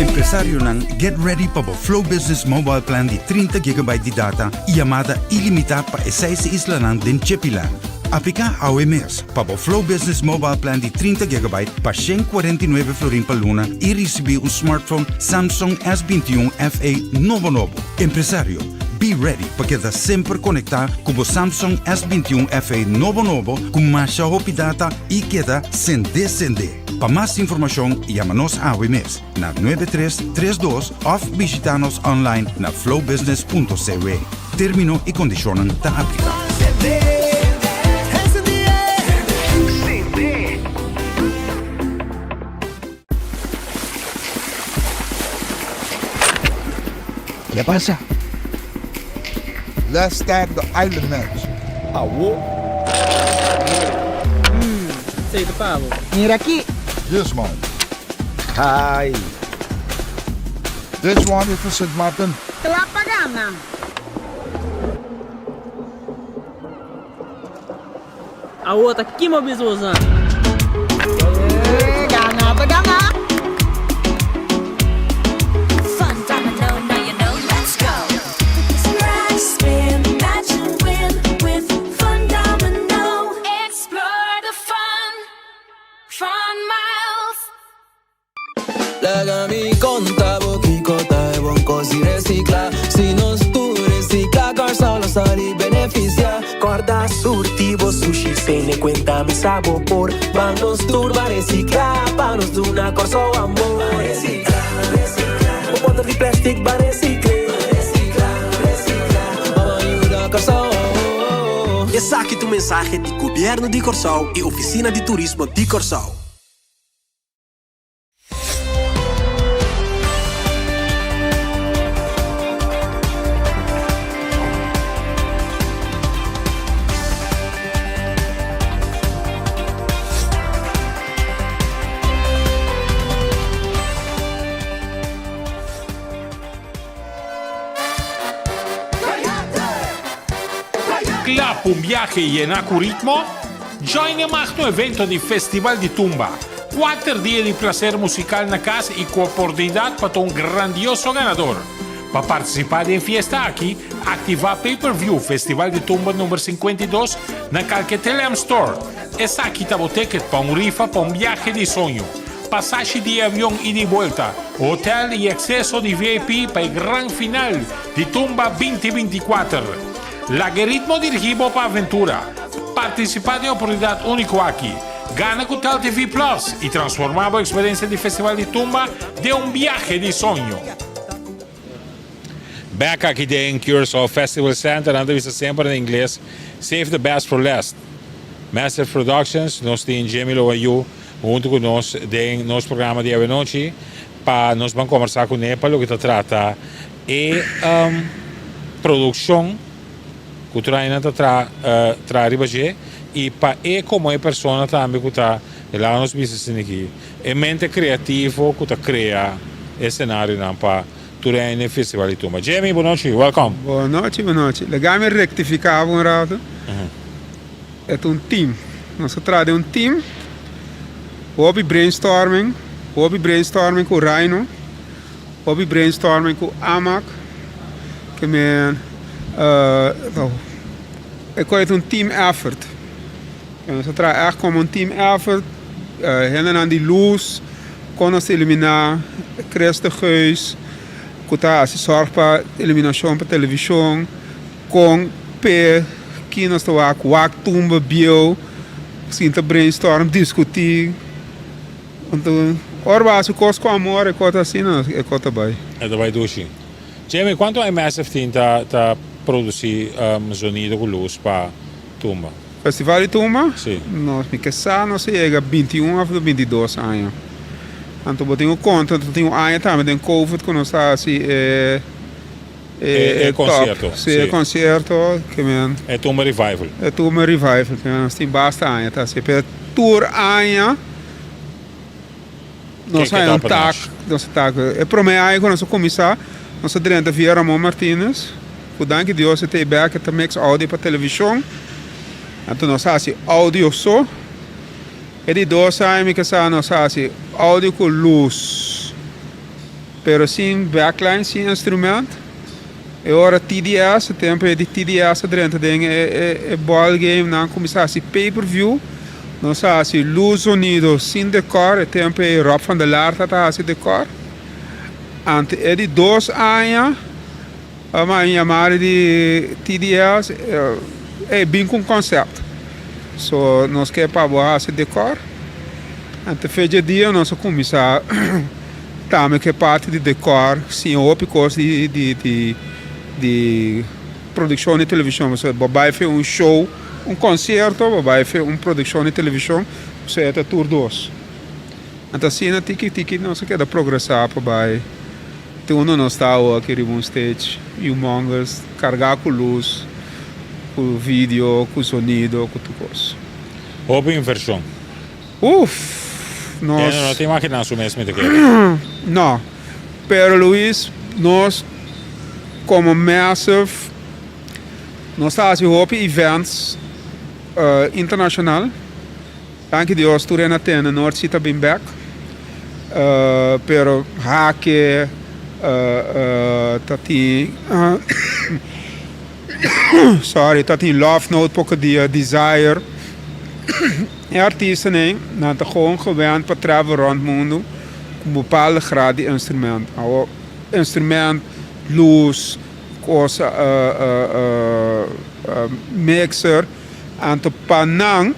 Empresarionan, get ready pa bo Flow Business Mobile Plan di 30 gigabyte di data y yamada ilimita pa e seis islanan den Chepiland. Aplica awe mes pa bo Flow Business Mobile Plan di 30 gigabyte pa 149 florin pa luna y ricibi un smartphone Samsung S21 FE nobo nobo. Empresario, Be ready pa keda semper konektá ku bo Samsung S 21 FE nobo nobo ku masha hopi data i keda sendé sendé. Pa mas informashon yama nos awe mes na 9332 òf bishitá nos online na flowbusiness.cw. Término i kondishonnan ta apliká. Ke pasa? Let's start the island match. Awo. Mm, esei ta pa bo. Mira aki. This one. Ai. This one is for Sint Maarten. Kla pa gana. Awo ta kima bisa bosan. Gana ta gana. Fun domino, now you know, let's go. Scratch, spin, match and win with Fun Domino. Explore the fun, fun miles. Laga mi konta bo kiko ta e bon kos di resiklá. Si nos tur resiklá, Kòrsou lo sali benefisiá. Kòrda surti bo sushi, tene kuenta mi sa bo por. Ban nos tur ban resiklá, pa nos duna Kòrsou amor. Ban resiklá, resiklá. Bo bòter di plèstik ban resikl'é. Ban resiklá, resiklá. Ban yuda Kòrsou. Esaki ta un mensahe di Gobièrnu di Kòrsou i Ofisina di Turismo di Kòrsou. Kla pa un biahe yena ku ritmo? Join e magno evento di Festival di Tumba! Kuater dia di placer musical na cas y cu oportunidad pa ta un grandioso ganador. Pa participa den fiesta aki, activa Pay Per View Festival di Tumba number 52 na calke Teleam Store. Esaki ta bo ticket pa un rifa pa un biahe di soño, pasashi di avion ida y buelta, hotel y acceso di VIP pa e gran final di Tumba 2024. Laga e ritmo dirigi bo pa aventura. Participa den e oportunidad unico aki. Gana ku Tel TV Plus i transformá bo eksperensia di Festival di Tumba den un biahe di soño. Bek aki den Curaçao Festival Center, nan ta bisa semper na ingles, Save the best for last. Massive Productions, nos tin Jimmy Loayu huntu ku nos den nos programa di awenochi pa nos ban kombersá kuné pa loke ta trata e produkshon. Ku tur aña nan ta traha traha riba dje i pa e komo e persona tambe ku ta laga nos bisa asina aki e mente kreativo ku ta krea e senarionan pa tur aña den festival di tumba. Jamie bo nochi, welcome. Bo nochi, bo nochi. Laga mi rektifiká bo un ratu. E ta un team. Nos a traha den un team. Hopi brainstorming, hopi brainstorming ku Raino. Hopi brainstorming ku Amak ke men e koe ta un team effort. Nos a traha ègt komo un team effort. Hendenan di lus kon nos ta eliminá Chris de Geus ku ta hasi sòrg pa eliminashon pa televishon kon p'e ki nos ta wak wak tumba bieu. Sinta brainstorm, diskutí. Anto ora bo hasi kos ku amor e kos ta asina e kos ta bai. E ta bai dushi. Jamie, kuantu aña Massive tin ta ta produsí zonido ku lus pa tumba? Festival di tumba? Si. Nos mi ke sa nos a yega 21 òf 22 aña. Anto bo tin ku konta ta tin un aña tambe den covid ku nos a hasi e E e top. konsierto, Si, e si. konsierto ke men. E tumba revival. E tumba revival ke men nos tin basta aña ta hasi. Pero tur aña nos haña un tak, nos a tak. E prome aña ku nos a kuminsá, nos a drenta via Ramon Martinez, ku danki Dios e ta ei bèk, e ta mix audio pa televishon. Anto nos a hasi audio so. E di dos aña mi ke sa nos a hasi audio ku lus, pero sin backline, sin instrument. E ora TDS, e tempu ei di TDS a drenta den e ball game, nan kuminsá hasi pay per view. Nos a hasi luz, zonido sin decor, e tempu ei Rob van der Laar ta hasi decor. Anto e di dos aña a manda un yamada di TDS, ey bin ku un concept. So nos ke pa bo hasi decor. Anto fecha dia nos a kuminsá tambe ku e parti di decor, siña hopi kos di di di Produccion di television, pasobra bo bai fe un show, un concierto, bo bai fe un produccion di television, pasobra e ta tur dos. Anto asina tiki tiki nos a keda progresa pa bai te unda nos ta awo aki riba un stage humongous, carga cu luz, cu video, cu sonido, cu tur cos. Hopi inversion. Uff! Nos. Eno no ta imagina su mes mi ta kere. No. Pero Luis, nos como Massive nos ta haci hopi events internacional. Danki Dios tur hende a tende North Sea ta bin bek. Pero Hake ta tin sorry ta tin Love Note poco dia, Desire. E artistanan nan ta gewoon gewend pa travel rond mundo cu un bepaalde graad di instrument. Awor instrument, luz, cos, mixer, anto pa nan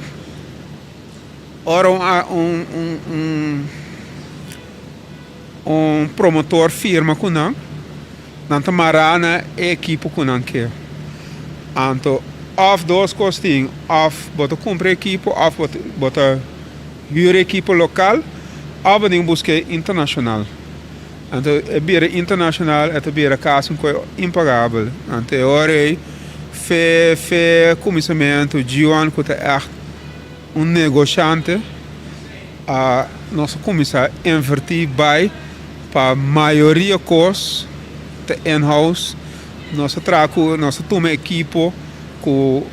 ora un un un promotor firma cu nan, nan ta mara na e ekipo cu nan ke. Anto of dos cos tin, of bo ta cumpra ekipo of bo ta huur ekipo local of bo tin busca internacional. Anto e bira internacional e ta bira casi un coe impagabel. Anto e ora ey fe fe cuminsamento Gion cu ta echt un negoshante a nos a cuminsa inverti bay pa mayoria cos ta in house. Nos a traha cu nos a tuma ekipo cu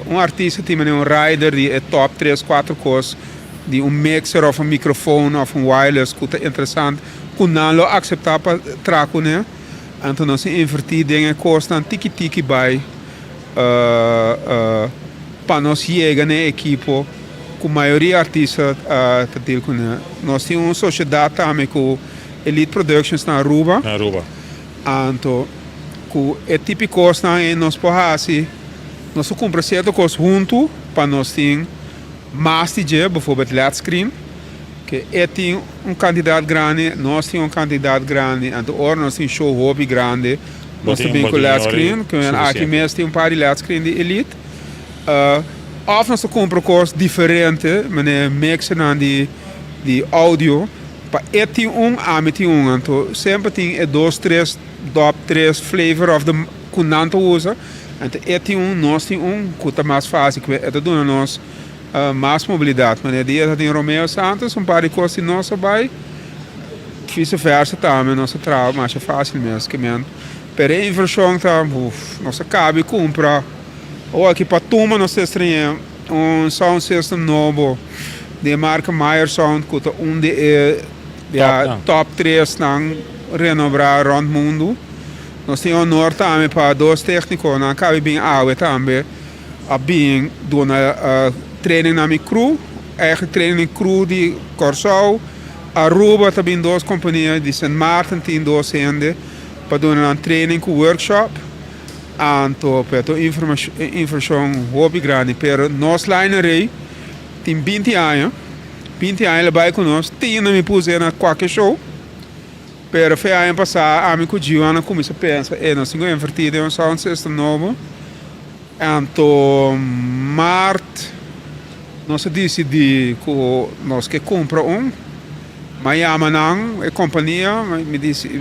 un artista tin manera un rider di e top tres cuatro cos di un mixer of un microfoon of un wireless cu ta interesante cu nan lo acepta pa traha cune. Anto nos a inverti den e cosnan tiki tiki bay. Pa nos yega na e ekipo ku mayoria artista ta deal kuné. Nos tin un sosiedat tambe ku Elite Productions na Aruba. Na Aruba. Anto ku e tipi kosnan ei nos por hasi, nos por kumpra sierto kos huntu pa nos tin mas di dje, bijvoorbeeld led screen, ke e tin un kantidat grandi, nos tin un kantidat grandi, anto ora nos tin show hopi grandi. Nos ta bin ku led screen, ku aki mes tin un par di led screen di Elite. Of nos ta kumpra kos diferente, manera mixernan di di audio, pa e tin un, ami tin un. Anto semper tin e dos, tres, dòp tres flavor of de ku nan ta usa. Anto e tin un, nos tin un, ku ta mas fásil, ku e ta duna nos mas mobilidat. Manera dia ta tin Romeo Santos, un par di kos di nos a bai. Vice versa tambe nos a traha masha fácil mes ke men. Pero e invershon ta uf, nos a kabi kumpra awor aki pa tuma nos ta estreñe un sound system nobo di e marka Meyer Sound ku ta un di e ya top tresnan renombrá rònt mundu. Nos tin honor tambe pa dos téknikonan kabi bin awe tambe a bin duna training na mi crew, eigen training na crew di Kòrsou. Aruba ta bin dos kompania, di Sint Maarten tin dos hende pa duna nan training ku workshop. Anto pe ta un invershon hopi grandi pero nos line array tin 20 aña, 20 aña el a bai ku nos, tin na mi puse na kualke show pero fe aña pasá ami ku Gion a kuminsá pensa e nos tin ku invertí den un sound system nobo. Anto maart nos a disidí ku nos ke kumpra un. Mi a yama nan, e kompania, mi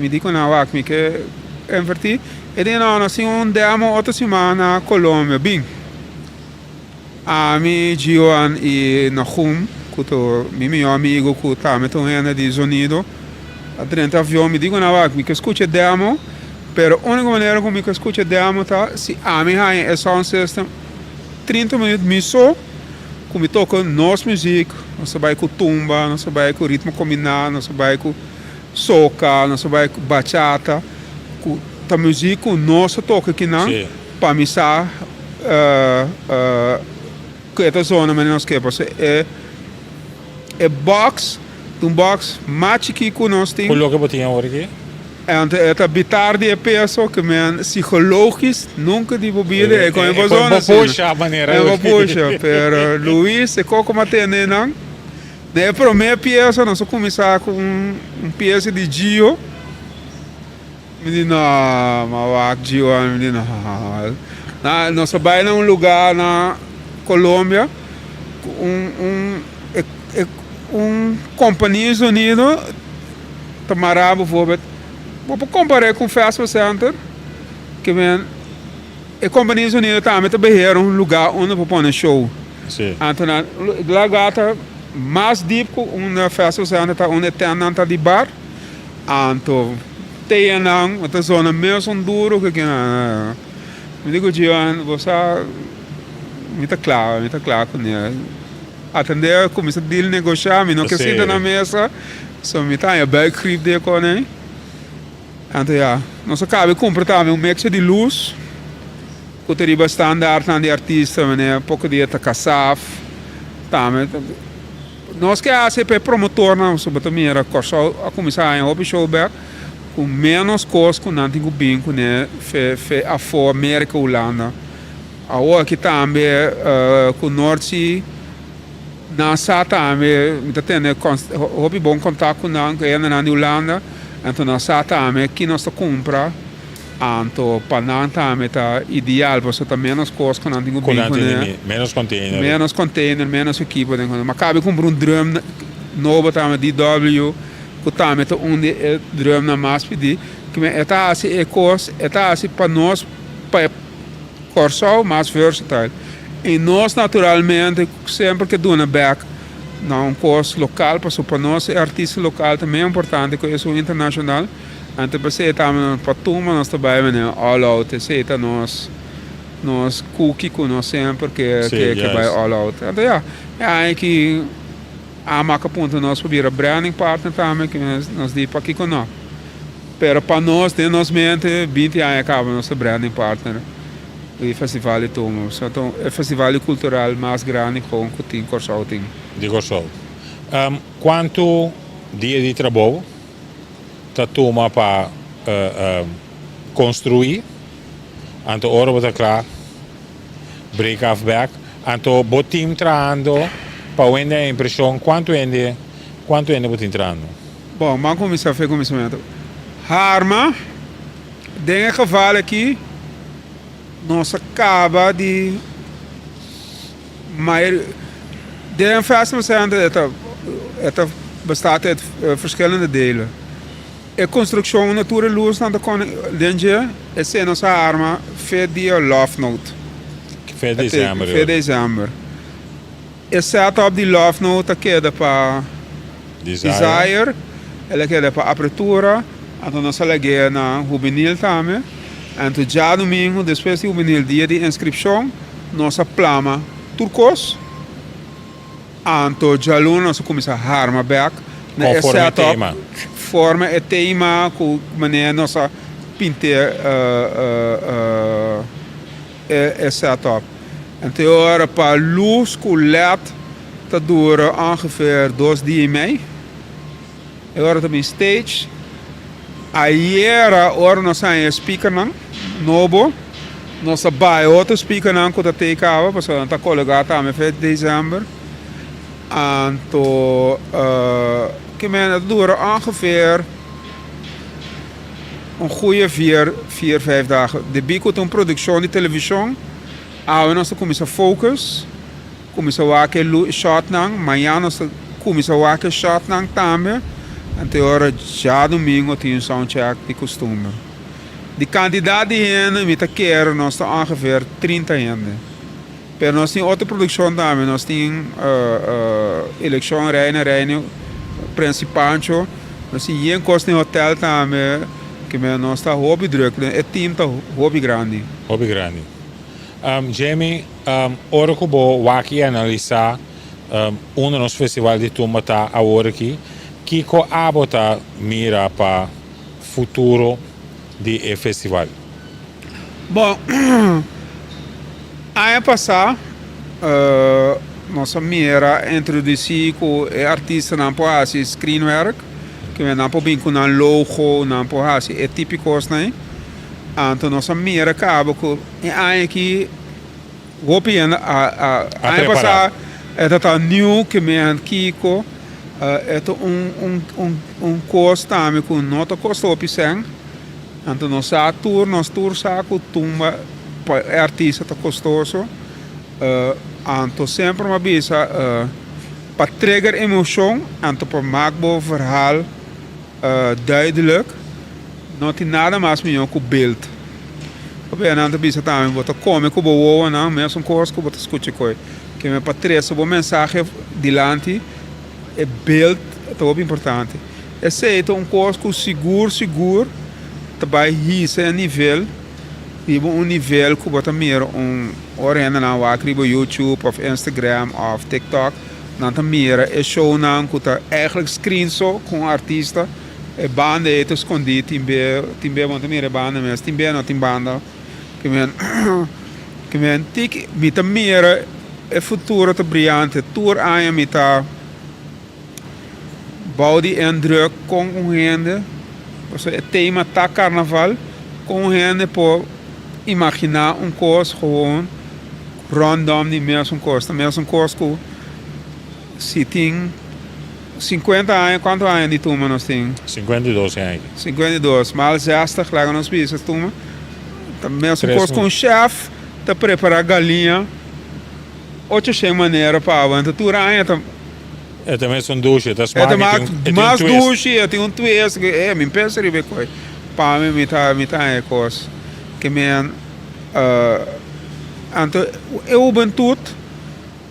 di ku nan wak mi ke invertí. E di no, nos tin un demo otro siman na Colombia, bin. Ami, Gioan i Nahum, ku ta mi mihó amigu ku tambe ta un hende di zonido, a drenta avion. Mi di ku nan wak mi ke skucha e demo. Pero úniko manera ku mi ka skucha demo ta si ami haña e sound system 30 minüt mi so ku mi toka nos muzik, nos ta bai ku tumba, nos ta bai ku ritmo kombiná, nos ta bai ku soka, nos ta bai ku bachata, ku ta muzik ku nos ta toka kinan pa mi sa ku e ta zona manera nos ke. Pasobra e e box ta un box mas chikí ku nos tin. Ku loke bo tin awor aki? Anto e ta bitar di e peso ke men psicologisch nunca di bo bida e con e bo zona asina. E bo pusha, pero Luis e koko ma tende nan. Den e prome piesa nos a cuminsa cu un piesa di Gio. Mi di no, ma wak Gio mi di no. Nos a bay na un lugar na Colombia cu un un un compania di sonido. Ta mará bijvoorbeeld, bo por kompar'é ku un festival center, ke men e kompania di sonido tambe ta beheer un lugá unda por pone show. Anto nan lugá ta mas diep ku unda festival center ta, unda e tentnan ta di bar. Anto teanan ta zona mesun duru ku kinan. Mi di ku Gion, bo sa mi ta kla, mi ta kla kuné. Atendé kuminsá deal negoshá, mi no ke sinta na mesa. So mi ta haña buikgriep den e kòne. Anto ya, nos a kaba di kumpra tambe un mixer di lus ku ta riba standaardnan di artista, manera poko dia ta Kasaf tambe. Nos ke hasi pa e promotornan, pasobra bo ta mira Kòrsou a kuminsá haña hopi show bèk ku ménos kos ku nan tin ku bin kuné fe fe afó, Merka, Hulanda. Awor aki tambe ku North Sea. Nan sa tambe, mi ta tene hopi bon kontak ku nan, ku e hendenan di Hulanda, anto nan sa tambe ki nos ta kumpra, anto pa nan tambe ta ideal, pasobra ta ménos kos ku nan tin ku bin kuné. Ménos container. Ménos container, ménos ekipo den kuné. Mi a kaba di kumpra un drum nobo tambe, DW, ku tambe ta un di e drumnan mas pidí. E ta hasi e kos, e ta hasi pa nos, pa e. Kòrsou mas versatile i nos naturalmente semper ke duna bèk na un kos lokal pasobra pa nos e artista lokal ta mes importante ku esun internashonal anto p'esei tambe pa tumba nos ta bai manera all out esei ta nos nos kuki ku nos semper ke ke bai all out anto ya e aña aki Amak a puntra nos pa bira branding partner tambe ke nos di pakiko no. Pero pa nos, den nos mente, 20 aña caba nos ta branding partner di Festival di Tumba. So ta e festival di cultural mas grandi gewoon cu tin Corsou tin. Di Corsou. Cuanto dia di trabou ta tuma pa construi anto ora bo ta cla break af bek? Anto bo team trahando pa wende e impresion cuanto hende cuanto hende bo tin trahando? Bon, ban kuminsá fe kuminsamentu. Harma, den e geval aki, nos a kaba di mayoria. Den Festival Center e ta e ta bestaat uit verschillende delen. E konstrukshon unda tur e lusnan ta kone den dje, esei nos a harma fe dia Love Note. Fe desèmber. Fe desèmber. E setup di Love Note ta keda pa Desire, el a keda pa Apertura, anto nos a lag'é na Hubenil tambe. Anto djadumingu despues di Hubenil, dia di inskripshon, nos a plama tur kos. Anto djaluna nos a kuminsá harma bèk na e setup, forma e tema ku manera nos a pint'é e setup. Anto e ora pa lus ku led ta dura ongeveer dos dia i mei. E ora ta bin stage. Ayera ora nos haña e speakernan nobo. Nos ta bai otro speakernan ku ta tei kaba pasobra nan ta kolegá tambe fe december. Anto ke men a dura ongeveer un goeie vier, vier, vijf dagen. Debí ku ta un produkshon di televishon, awe nos ta kuminsá focus, kuminsá wak e shotnan, mañan nos ta kuminsá wak e shotnan tambe, anto e ora djadumingu tin un soundcheck di kustumber. Di kantidat di hende mi ta kere nos ta ongeveer 30 hende. Pero nos tin otro produkshon tambe, nos tin elekshon Reina Reina Prinsi Pancho, nos tin yen kos den hotel tambe, ke men nos ta hopi druk, e team ta hopi grandi. Hopi grandi. Jamie, ora ku bo wak i analisá unda nos festival di tumba ta awor aki, kiko abo ta mira pa futuro di e festival? Bon, aña pasá nos a mira introdusí ku e artistanan por hasi screenwerk, ku nan por bin ku nan logo, nan por hasi e tipo kosnan ei. Anto nos a mira kaba ku e aña aki hopi hende a aña pasá e ta ta new ke men kiko, e ta un kos tambe ku no ta kosta hopi sèn. Anto nos sa tur, nos tur sa ku tumba pa e artista ta kostoso. Anto semper mi a bisa pa trigger emoshon, anto pa mak bo verhaal duidelijk, no tin nada mas mihó ku beeld. Pasobra nan ta bisa tambe bo ta kome ku bo wowonan mesun kos ku bo ta skucha koe. Keme pa trese bo mensahe dilanti e beeld ta hopi importante. Esei ta un kos ku sigur sigur ta bai hisa e nivel riba un nivel ku bo ta mira un ora hendenan wak riba YouTube of Instagram of TikTok nan ta mira e shownan ku ta eigenlijk screen so ku un artista e banda ei ta skondí tin be tin be bo no ta mira e banda mes tin be no tin banda ke men ke men tiki mi ta mira e futuro ta briante tur aña mi ta. Bou di indruk kon un hende, pasobra e tema ta karnaval, kon un hende por imaginá un kos gewoon rondom di mesun kos. Ta mesun kos ku si tin sinkuenta aña, kuantu aña di tuma nos tin? 52 aña. 52, mal zestig laga nos bisa tuma. Ta mesun kos ku un chef ta prepará galiña. 800 manera pa aguanta tur aña ta. E ta mesun dushi, e ta smak, e tin un twist. Mas dushi, e tin un twist, e mi pensa riba e kos. Pa mi, mi ta mi ta haña e kos ke men anto e hubentut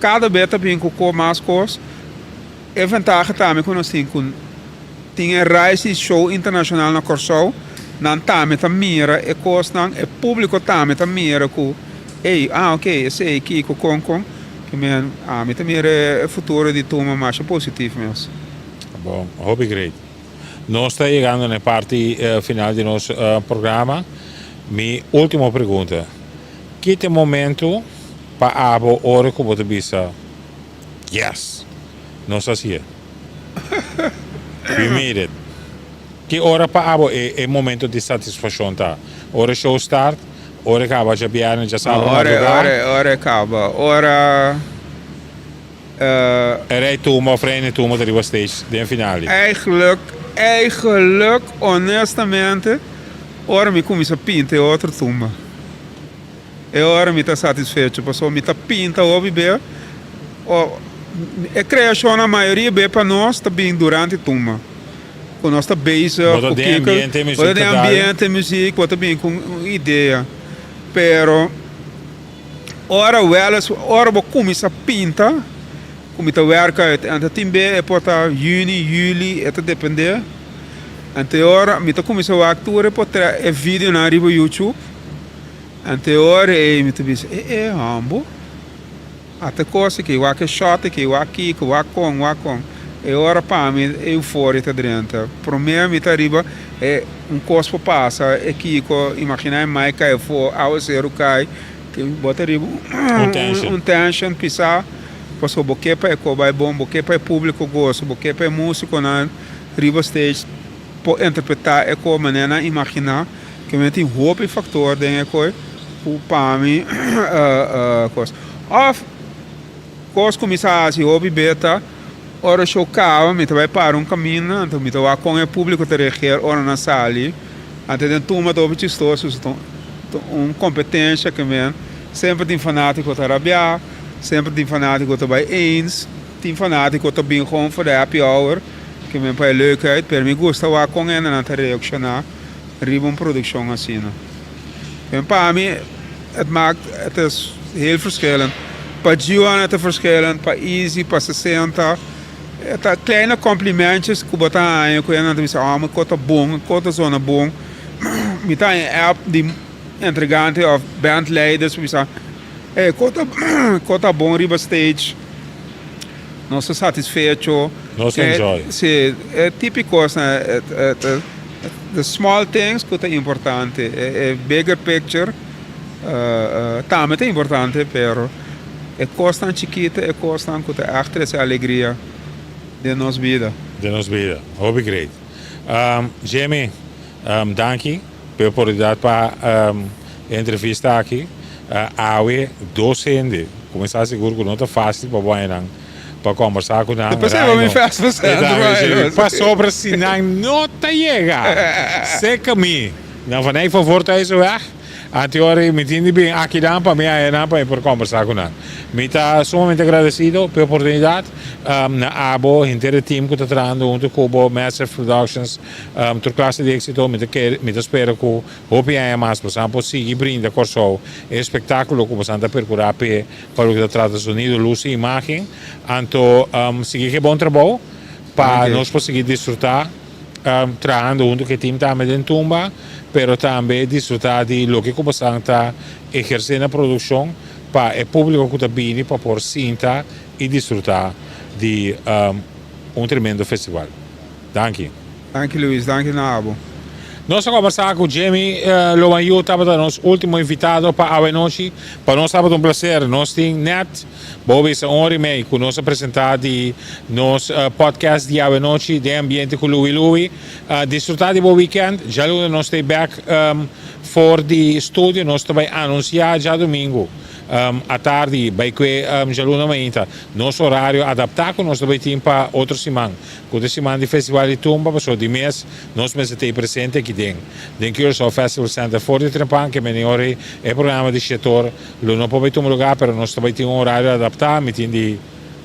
kada bes ta bin ku mas kos. E ventaha tambe ku nos tin ku tin e reis di show internashonal na Kòrsou, nan tambe ta mira e kosnan, e públiko tambe ta mira ku ey, ah ok, esei, kiko, kon kon. Ke men, ami ta mira e futuro di Tuma masha positif mes. Bon, hopi great. Nos ta yegando na e parti final di nos programa. Mi último pregunta, ki ta e momento pa abo ora ku bo ta bisa, Yes! Nos hacié. We made it. Ki ora pa abo e e momento di satisfaccion ta? Ora e show start? Ora e caba djabièrnè, djasabra Ora, madrugá? ora, ora e caba. Ora, eh. E rei tumba of reina tumba ta riba stage den finale? Eigenlijk, eigenlijk, honestamente, ora mi cuminsa pinta e otro tumba. E ora mi ta satisfecho pasobra mi ta pinta hopi be o e creacionnan mayoria be pa nos ta bin durante tumba cu nos ta bezig Bo ta cu den kico ambiente bo muziek ta ta den dal. ambiente muziek bo ta bin cu un idea pero ora wèles ora bo cuminsa pinta cu mi ta werk uit en ta tin be e por ta juni juli e ta depende anto e ora mi ta cuminsa wak tur e potret e videonan riba youtube. Anto e ora ei mi ta bisa, E e hombo, ata kos aki, wak e shot aki, wak kiko, wak kon, wak kon. E ora pa mi e euforia ta drenta. Prome mi ta riba e un kos por pasa, e kiko, imagina e mic kai afo, awaseru kai, bo ta riba Un tension. un tension pisa, pasobra bo ke pa e ko bai bon, bo ke pa e publico gosa, bo ke pa e musiconan riba stage por interpreta e ko manera nan imagina. Ke men tin hopi faktor den e koi. ku pa mi kos. Òf kos ku mi sa hasi hopi beta, ora show kaba mi ta bai para un kaminda, anto mi ta wak kon e públiko ta reageer ora nan sali. Anto den tumba ta hopi chistoso, ta un kompetensha ke men semper tin fanátiko ta rabiá, semper tin fanátiko ta bai eens, tin fanátiko ta bin gewoon for de happy hour, ke men pa e leukheid, pero mi gusta wak kon hendenan ta reakshoná riba un produkshon asina. En pa mi het maakt, het is heel verschillend. Pa Gion het ta verschillend, pa Easy, pa 60. E ta kleine complimentjes ku bo ta haña ku hendenan ta bisa, oh mi kos ta bon, mi kos ta zona bon. Mi ta haña app di entregante of bandleiders ku bisa, hey kos ta kos ta bon riba stage, nos ta satisfecho. Nos ta enjoy. Si, e tipo kosnan, the small things ku ta importante, e bigger picture tambe ta importante pero e kosnan chikito e kosnan ku ta ègt trese alegria den nos bida. Den nos bida. Hopi great. Jimmy, danki pa e oportunidat pa e entrevista aki. Awe dos hende kuminsá sigur ku no ta fásil pa bo haña nan pa kombersá ku nan. Raino, pasobra si nan no ta yega serka mi, nan van ey favor ta eso weg. Anto ora mi tin di bin akinan pa mi haña nan pa mi por kombersá ku nan. Mi ta sumamente agradesido pa e oportunidat na abo, henter e team ku ta trahando huntu ku bo, Massive Productions, tur klase di éksito. Mi ta kere, mi ta spera ku hopi aña mas bosan por sigui brinda Kòrsou e espektákulo ku bosan ta perkurá p'e. Pa loke ta trata sonido, lus i imágen. Anto sigui ke bon trabou pa nos por sigui disfrutá trahando huntu ku e tim tambe den tumba, pero tambe disfrutá di loke ku bosan ta ehersé na produkshon pa e públiko ku ta bini pa por sinta i disfrutá di un tremendo festival. Danki. Danki Luis, danki na abo. Nos a kombersá ku Jimmy Loanyu tabata nos último invitado pa awe nochi. Pa nos tabata un plaser. Nos tin nèt bo bisa un ora i mei ku nos a presentá di nos podcast di awe nochi den ambiente ku Louie Louie. Disfrutá di bo wikènt. Djaluna nos ta bèk for di studio. Nos ta bai anunsiá djadumingu atardi bai kue djaluna mainta nos orario adaptá ku nos ta bai tin pa otro siman. Ku ta siman di Festival di Tumba pasobra di mes nos mester ta ei presente aki den den Curaçao Festival Center for di trempan ke meni ora ei e programa di shetor lo no por bai tuma lugar pero nos ta bai tin un horario adapta mi tin di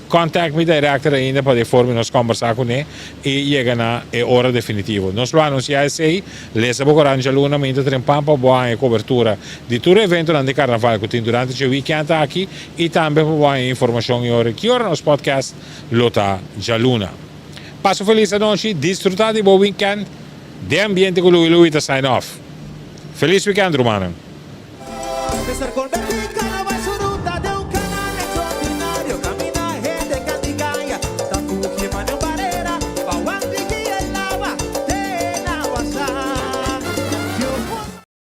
contact mi director ainda pa di forma nos combersa cune y yega na e ora definitivo nos lo anuncia esey lesa bo koran djaluna mainta trempan pa bo haña cobertura di tur e eventonan di carnaval cu tin durante dje weekend aki y tambe pa bo haña informacion y ora ki ora nos podcast lo ta djaluna. Pasa un felis anochi, disfruta di bo weekend den ambiente ku Louie Louie ta sign off. Felis weekend rumannan.